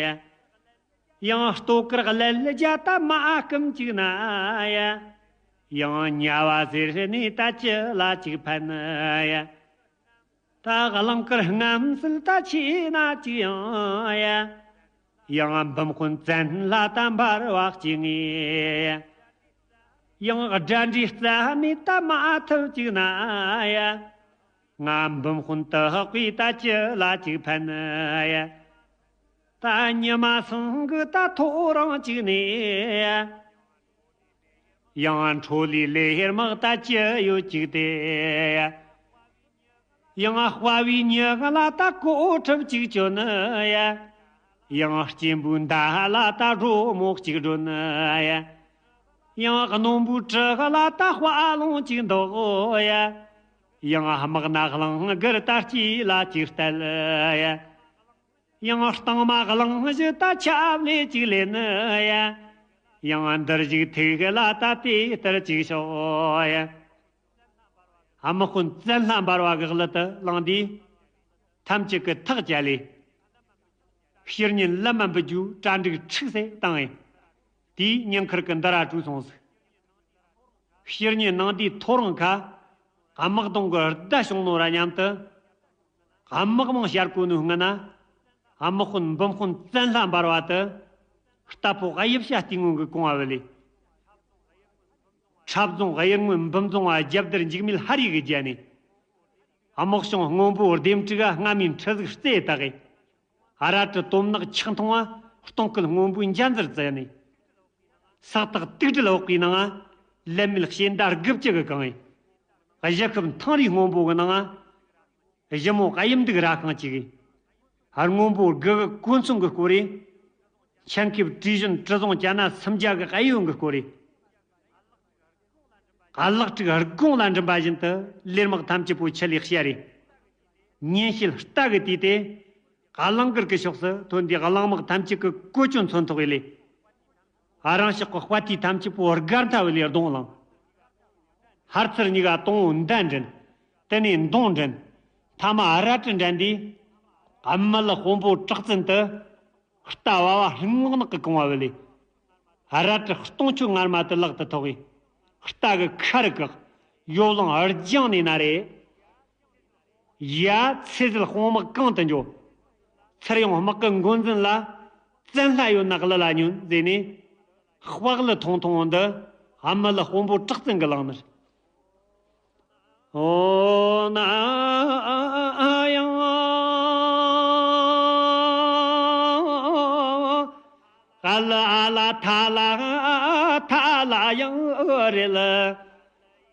ཡ། ཡང་ལྟོ་དཀར་ཀླད་རྒྱ་ད་མ་སྐམ་གཅིག་ན་ཡ། ཡང་ཉ་བ་ཟེར་ནི་ད་ཅི་ལ་གཅིག་ཕན་ཡ། ད་གླང་དཀར་རྔམ་བསིལ་ད་ཆེ་ན་གཅིག་ཡང་ཡ། ཡང་འབུམ་དཔོན་བཙན་ལྷ་ད་འབར་བ་གཅིག་ངེས་ཡ། ཡང་དགྲ་འདྲེ་རྩ་མེད་ད་མ་ཐུབ་གཅིག་ན་ཡ། ང་འབུམ་དཔོན་དག་པའི་ད་ཅི་ལ་གཅིག་ཕན་ཡ། ད་ཉི་མ་སང་གི་ད་ཐོ་རངས་གཅིག་ནས་ཡ། ཡང་འཕྲོ་ལས་ལས་དམག་ད་ཅི་ཡོད་གཅིག་དེ་ཡ། ཡང་དཔའ་བའི་ཉི་ལ་ད་གོ་ཁྲབ་གཅིག་གྱོན་ཡ། ཡང་གཅེན་པོའི་མདའ་ལ་ད་སྒྲོ་མོ་གཅིག་སྒྲོན་ཡ། ཡང་རྣོན་པོའི་གྲི་ལ་ད་དཔའ་ལོང་གཅིག་འདོགས་ཡ། ཡང་དམག་སྣ་གླང་གར་ད་སྐྱིད་ལ་ཅིག་གཏད་ཡ། ཡང་རྟིང་མ་གླང་བཞི་ད་ཆབ་ལེ་ཅིག་ལེན་ཡ། ཡང་འདིར་བཞུགས་ཐུགས་ལ་ད་དེ་ལྟར་ཅིག་ཤོག་ཡ། དམག་དཔོན་བཙན་ལྷ་འབར་བ་གི་གླུ་དེ་བླངས་དུས། ཐམས་ཅད་ཀྱིས་ཐག་བཅད་ལས། ཕྱི་ཉིན་ལམ་མ་འབུད་རྒྱུ་གྲ་འགྲིག་ཁྲིག་སེ་བཏང་ཡིན། དེའི་ཉིན་ཁུར་གི་འདི་ར་བྲོས་སོང་ཟིག་ཕྱི་ཉིན་ནངས་དུས་ཐོ་རངས་ཁ། དམག་དོང་གི་བརྡ་བྱུང་ནོ་ར་མཉམ་དུ། དམག་མང་ཤར་གོ་ནོ་སྔ་ན། དམག་དཔོན་འབུམ་དཔོན་བཙན་ལྷ་འབར་བ་དེ། རྟ་ཕོ་དབྱིབས་བྱ་སྟེ་སྔོན་གི་གོང་བ་བུད་ལས། འཁྲབ་རྫོང་གཡུལ་ངོས་འབུམ་རྫོང་བ་རྒྱབ་དར་འཇིགས་མེད་ལྷ་རིས་གི་རྒྱལ་ནས། དམག་སྤྱང་སྔོན་པོ་ལྡེམ་དྲུག་ག་སྔ་མའི་འཁྲི་ཟུག་རྩེ་བཏགས་གི། ཨ་ར་ཏྲི་དོམ་ནག་ཆག་འཐུང་བ་སྟོང་སྐུད་སྔོན་པོའི་འཇའ་འཛུར་བཙལ་ནས། ས་ཐག་དུག་སྦྲུལ་འོག་གི་ནང་ང་། ལན་མེད་ཞེ་འདའ་དགུ་བཅུ་གི་གང་ཡིན། གཞི་ཁབ་ཐང་རིས་སྔོན་པོ་གི་ནང་ང་། གཞི་མོ་གཡུ་འདུག་ར་ཁང་གཅིག་གི། སྔོན་པོ་དགུ་གི་གོ་མཚོན་གི་སྐོར་རེ། ཆེན་ཁེབས་བྲིས་བཞིན་གྲུ་བཟུང་བཅའ་ན་སུམ་བརྒྱ་གི་གཡུ་གི་སྐོར་རེ། ག་ལག་དྲུག་དགུང་ལ་འགྲིམ་པ་བཞིན་དུ་ལེར་དམག་ཐམས་ཅད་པོ་ཆུ་ལས་བཤལ་རེ། ཉིན་ཤེལ་རྟ་གི་དུས་ཏེ། ག་ལང་གིར་གི་ཕྱོགས་སུ་ཐོན་དུས་གླང་དམག་ཐམས་ཅད་ཀྱི་གོ་ཆོད་མཚོན་ཐོག་ཡི་ལས། ཨ་རང་ཤག་གི་དཔའ་ཐུལ་ཐམས་ཅད་པོ་སྒར་མཐའ་བུད་ལས་གདོང་ལངས། ཧར་ཚུར་གཉིས་ཀ་དང་པོ་མདའ་འདྲེན། དེ་ནས་མདུང་འདྲེན། མཐའ་མ་ཨ་ར་ཏྲི་འདྲེན་དུས། དམུ་ལི་དཔོན་པོ་གྲགས་བཙན་དུ། རྟ་བ་བ་ལྷུང་ངག་ནག་གི་གང་བ་བུད་ལས། ཨ་ར་ཏྲི་སྟོང་ཆུ་ངར་མ་དུ་ལག་ཏུ་ཐོགས་ཡི། རྟ་གི་ཁ་རུ་བཀག་ཡོ་ལང་རྒྱང་ནས་ན་རེ། ཡ། ཚེ་ཟད་དཔུང་དམག་གང་དུ་འགྱོ། ཚུར་ཡོང་དམག་གི་འགོ་འཛིན་ལ། བཙན་ལྷ་ཡོད་ན་གླུ་ལ་ཉོན་ཟེར་ནས། དཔའ་གླུ་ཐུང་ཐུང་འདི་དམུ་ལི་དཔོན་པོ་གྲགས་བཙན་གྱིས་བླངས་ནི་རེད། ཨོ་ན་ཡང་། ཨ་ལ་ཨ་ལ་ཐ་ལ་ཐ་ལ་ཡང་རེད་ལ།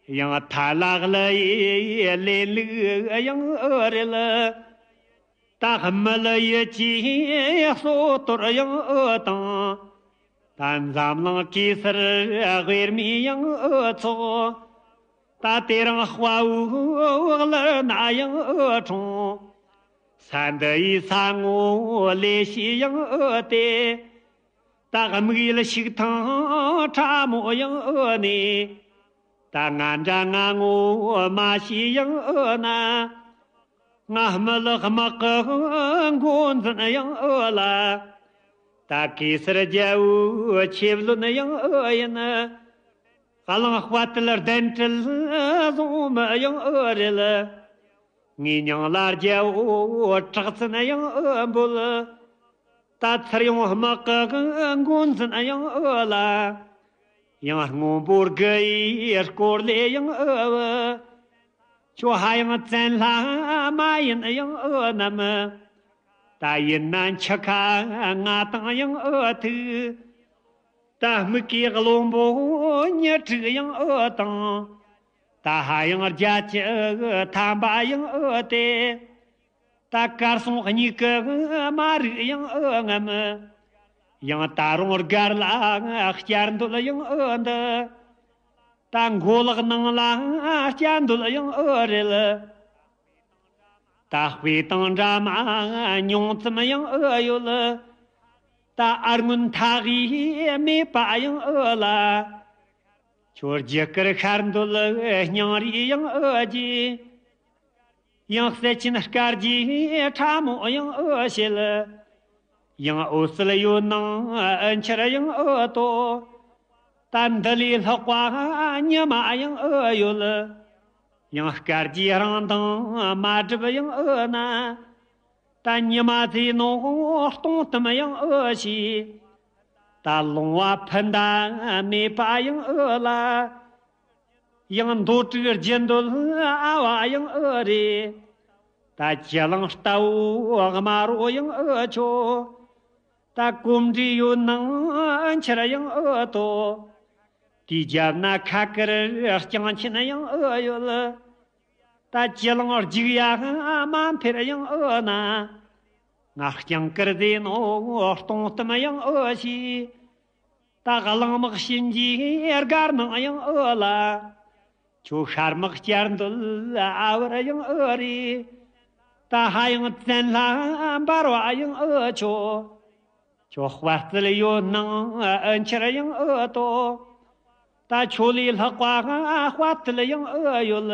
ཡང་ཐ་ལག་ལ་ཡི་ལེན་ལུགས་ཡང་རེད་ལ། ད་དམུ་ལི་ཡི་ཅི་སོ་གཏོར་ཡང་དང་། ད་འཛམ་གླིང་གེ་སར་དབྱེར་མེད་ཡང་ཚོགས། ད་དེ་རིང་དཔའ་བོའི་གླུ་སྣ་ཡང་འཁྲུངས། ས་འདི་ཡི་ས་ངོ་ལས་ཤེས་ཡང་སྟེ། ད་དམིགས་ཡུལ་ཞིག་ཐང་ཕྲ་མོ་ཡང་ནས། ད་ང་འདྲ་ང་ངོ་མ་ཤེས་ཡང་ན། ང་དམུ་ལི་དམག་གི་འགོ་འཛིན་ཡང་ལ། ད་གེ་སར་རྒྱལ་བོའི་ཆེ་བློན་ཡང་ཡིན། གླང་དཔའ་རྟུལ་གདན་ཁྲི་བཟུང་མི་ཡང་རེད། ངའི་མྱིང་ལ་རྒྱལ་བོ་གྲགས་བཙན་ཡང་འབོད། ད་ཚུར་ཡོང་དམག་གི་འགོ་འཛིན་ཡང་ལ། ཡང་སྔོན་པོ་དགུ་ཡི་སྐོར་ལས་ཡང་བུ། ཁྱོད་ཧ་ཡང་བཙན་ལྷ་མ་ཡིན་ཡང་ནམ། ད་ཡིན་ན་འཆི་ཁ་ང་དང་ཡང་ཐུག་ད་མིག་གི་བློན་པོ་ཉི་དྲུག་ཡང་དང་། ད་ཧ་ཡང་རྒྱ་ཆེ་ཐམ་པ་ཡང་སྟེ། ད་གར་སོང་གཉིས་ཀྱི་མ་རིག་ཡང་ངམ། ཡང་ད་རུང་སྒར་ལ་བསྐྱར་འདོད་ཡང་འདི། ད་མགོ་ལག་ནང་ལ་བསྐྱར་འདོད་ཡང་རེད། ད་དཔེ་དང་འདྲ་མ་ཉུང་ཙམ་ཡང་ཡོད། ད་ཨར་སྔོན་ཐག་གིས་མེད་པ་ཡང་ལ། ཁྱོད་རྒྱུ་སྐར་ཤར་འདོད་སྙིང་རུས་ཡང་རྒྱས། ཡང་གསལ་ཆེན་སྐར་རྒྱས་ཕྲ་མོ་ཡང་བཤད། ཡང་འོད་གསལ་ཡོད་ནང་འཆར་ཡང་ཏོ། ད་འདི་ལས་ལྷག་པ་ཉི་མ་ཡང་ཡོད། ཡང་སྐར་རྒྱས་རང་དང་མ་བསྒྲིབས་ཡང་ན། ད་ཉི་མ་ཚེ་ནོ་སྟོང་གཏམ་ཡང་ཤེས། ད་ལོང་བ་ཕུ་མདའ་མེད་པ་ཡང་ལ། ཡང་འདོད་དྲུག་རྒྱུ་འདོད་ཨ་བ་ཡང་རེད། ད་ཅི་ལང་ལྟ་བུ་དམར་རོ་ཡང་ཆོ། ད་གོམ་འདྲིས་ཡོད་ནང་འཆར་ཡང་ཏོ། དེའི་རྒྱབ་ན་ཁ་དཀར་རྐྱང་ཆེན་ཡང་ཡོད། ད་ཅི་ལང་རྒྱུག་ཡ་མ་འཕེར་ཡང་ན། ང་རྐྱང་དཀར་ཟེ་ནོ་སྟོང་གཏམ་ཡང་ཤེས། ད་གླང་དམག་གཤིན་རྗེའི་སྒར་ནང་ཡང་ལ། ཁྱོད་ཤར་དམག་བསྐྱར་འདུལ་ཨ་བར་ཡང་ཨེ་རེད། ད་ཧ་ཡང་བཙན་ལྷ་འབར་བ་ཡང་ཨེ་ཆོ། ཁྱོད་དཔའ་རྩལ་ཡོད་སྣང་ཨེ་འཆར་ཡང་ཨེ་ཏོ། ད་ཁྱོད་ལས་ལྷག་པ་དཔའ་རྩལ་ཡང་ཨེ་ཡོད།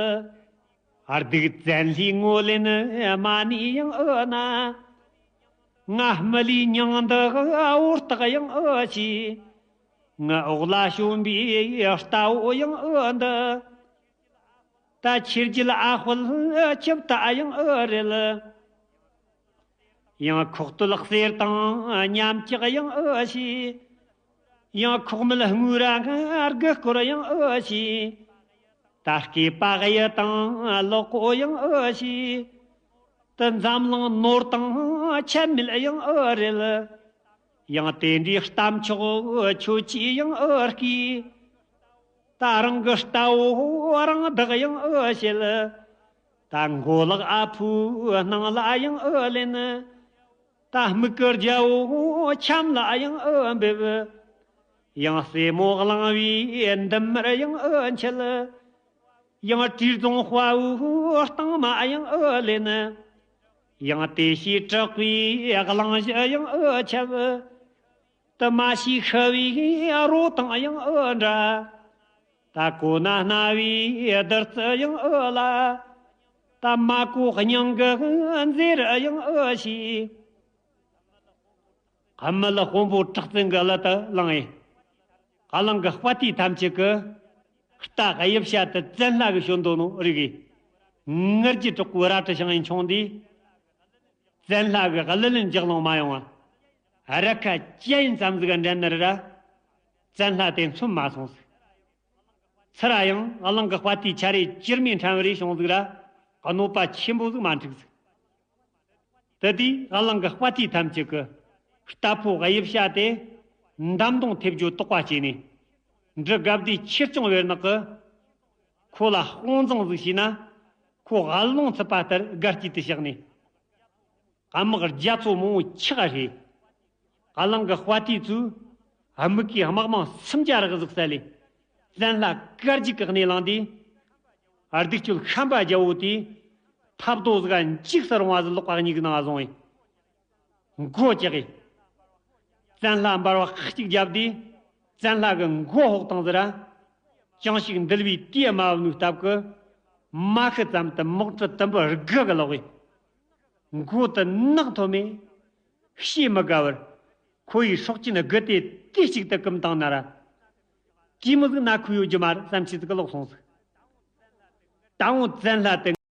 སྡིག་བཙན་ལྷའི་ངོ་ལེན་མ་ནི་ཡང་ཨེ་ན། ང་མི་ལུས་མྱང་འདི་འོ་སྟག་ཡང་ཨེ་ཤི། ང་འོག་ལ་བྱོན་པའི་རྟ་བོ་ཡང་ཨེ་འདི། ད་ཁྱེར་རྒྱུད་ཨ་དཔལ་ཁྱབ་ད་ཡང་ཨེ་རེད། ཡང་ཁོག་སྟོད་གསེར་དང་མཉམ་གཅིག་ཡང་ཨེ་ཤི། ཡང་ཁོག་མིད་དངུལ་ར་ང་དགུ་སྐོར་ཡང་ཨེ་ཤི། ད་སྐེད་པ་གཡུ་དང་ལོག་གོ་ཡང་ཨེ་ཤི། ད་འཛམ་གླིང་ནོར་དང་ཆད་མེད་ཡང་ཨེ་རེད། ཡང་དེ་འདྲའི་གཏམ་མཆོག་ཁྱོད་ཀྱིས་ཡང་ཨེ་སྐྱེས། ད་རང་གི་རྟ་བོ་རང་བདག་ཡང་ཨེ་བྱེད། ད་མགོ་ལག་ཨ་ཕོའི་སྣང་ལ་ཡང་ཨེ་ལེན། ད་མིག་གི་རྒྱལ་པོ་ཁྱམས་ལ་ཡང་ཨེ་འབེབས། ཡང་སྲས་མོ་གླང་བོའི་འདམ་མར་ཡང་ཨེ་འཁྱིལ། ཡང་བྲིས་རྫོང་དཔའ་བོའི་རྟིང་མ་ཡང་ཨེ་ལེན། ཡང་དེ་ཤེས་དྲག་པོའི་གླང་བཞི་ཡང་ཨེ་ཁྱབ། དུ་མ་ཤེས་ཤི་བའི་རོ་དང་ཡང་ཨེ་འདྲ། ད་གོ་ན་སྣ་བའི་བདུད་རྩི་ཡང་ཨེ་ལ། ད་མ་གོ་སྙིང་གི་མཛེ་རུ་ཡང་ཨེ་ཤི། ཁམས་མི་ལ་དཔོན་པོ་གྲགས་བཙན་གྱི་གླུ་དུ་བླངས་ཡིན། ཧ་ལང་གི་དཔའ་རྟུལ་ཐམས་ཅད་ཀྱི་རྟ་གཡུ་བྱ་དུ་བཙན་ལྷ་གི་ཞོན་དོ་ནོ་རིག་གི། ངར་གྱི་གྲོགས་པོ་ར་ཏྲ་ཤང་ཡིན་ཆུང་འདི། བཙན་ལྷ་གི་གླུ་ལེན་རྒྱག་ལོང་མ་ཡོང་བ། ར་ཁ་ཅི་ཡིན་ཙམ་ཟིག་འདྲེན་ནི་རེད་ར། བཙན་ལྷ་དེ་མཚོན་མ་སོང་ཟིག་ཚུར་ཡང་གླང་གི་དཔའ་རྟུལ་ཆ་རེ་ཅིར་མའི་ཕྲན་བུ་རེ་བྱུང་ཟིག་ར། གནོད་པ་ཆེན་པོ་ཟིག་མ་འཁྲིག་ཟིག་དེ་དུས་གླང་གི་དཔའ་རྟུལ་ཐམས་ཅད་ཀྱི་རྟ་ཕོ་གཡུ་བྱ་དེ་འདམ་དོང་ཐེབས་རྒྱུ་དོགས་པ་སྐྱེས་ནས། འབྲི་དགའ་བདེ་ཆེར་སྐྱོང་བེར་ནག་གི་ཁོ་ལ་དཔུང་བཟང་ཟིག་བྱས་ན། ཁོ་ཀླུང་ཚུད་པ་ལྟར་དགའ་སྐྱིད་དུ་བཞག་ནས། དམག་རྒྱ་མཚོ་མང་པོ་ཆག་རེད། གླང་གི་དཔའ་རྟུལ་ཚོས་དམིགས་གི་དམག་མང་སུམ་བརྒྱ་རག་ཟིག་བསད་ལས། བཙན་ལྷ་དཀར་རྒྱུག་གི་སྣེ་ལངས་དུས། སྡིག་སྤྱོད་ཤན་པ་རྒྱལ་པོ་དེས་ཐབ་རྡོ་ཟིག་འཇིགས་སུ་རུང་བ་ཟིག་ལོག་པ་གཉིས་ཀྱི་ནང་བཟུང་བས། མགོ་བཅག་གི། བཙན་ལྷ་འབར་བ་ཁ་གཅིག་བརྒྱབ་དུས། བཙན་ལྷ་གི་མགོ་ཕོག་བཏང་ཟེར་ར། ཅང་ཞིག་འདུལ་བའི་དུས་དམའ་བ་ནུས་སྟབས་ཀྱིས། མ་ཤི་ཙམ་དུ་མོག་ཁྲི་དུམ་བུ་དགུ་གི་ལོག་གི། མགོ་དུ་ནག་ཐོམ་མེ། ཤེས་མི་དགའ་བར། ཁོ་ཡི་སྲོག་ཅན་དགུ་དེ་དུས་གཅིག་ཏུ་བཀུམ་བཏང་ན་ར། གི་མོ་ཟིག་ན་ཁུ་ཡོད་རྒྱུ་མ་རེད་བསམ་ཆེ་ཟིག་གི་ལོག་སོང་ཟིག་ད་འོང་བཙན་ལྷ་དེ།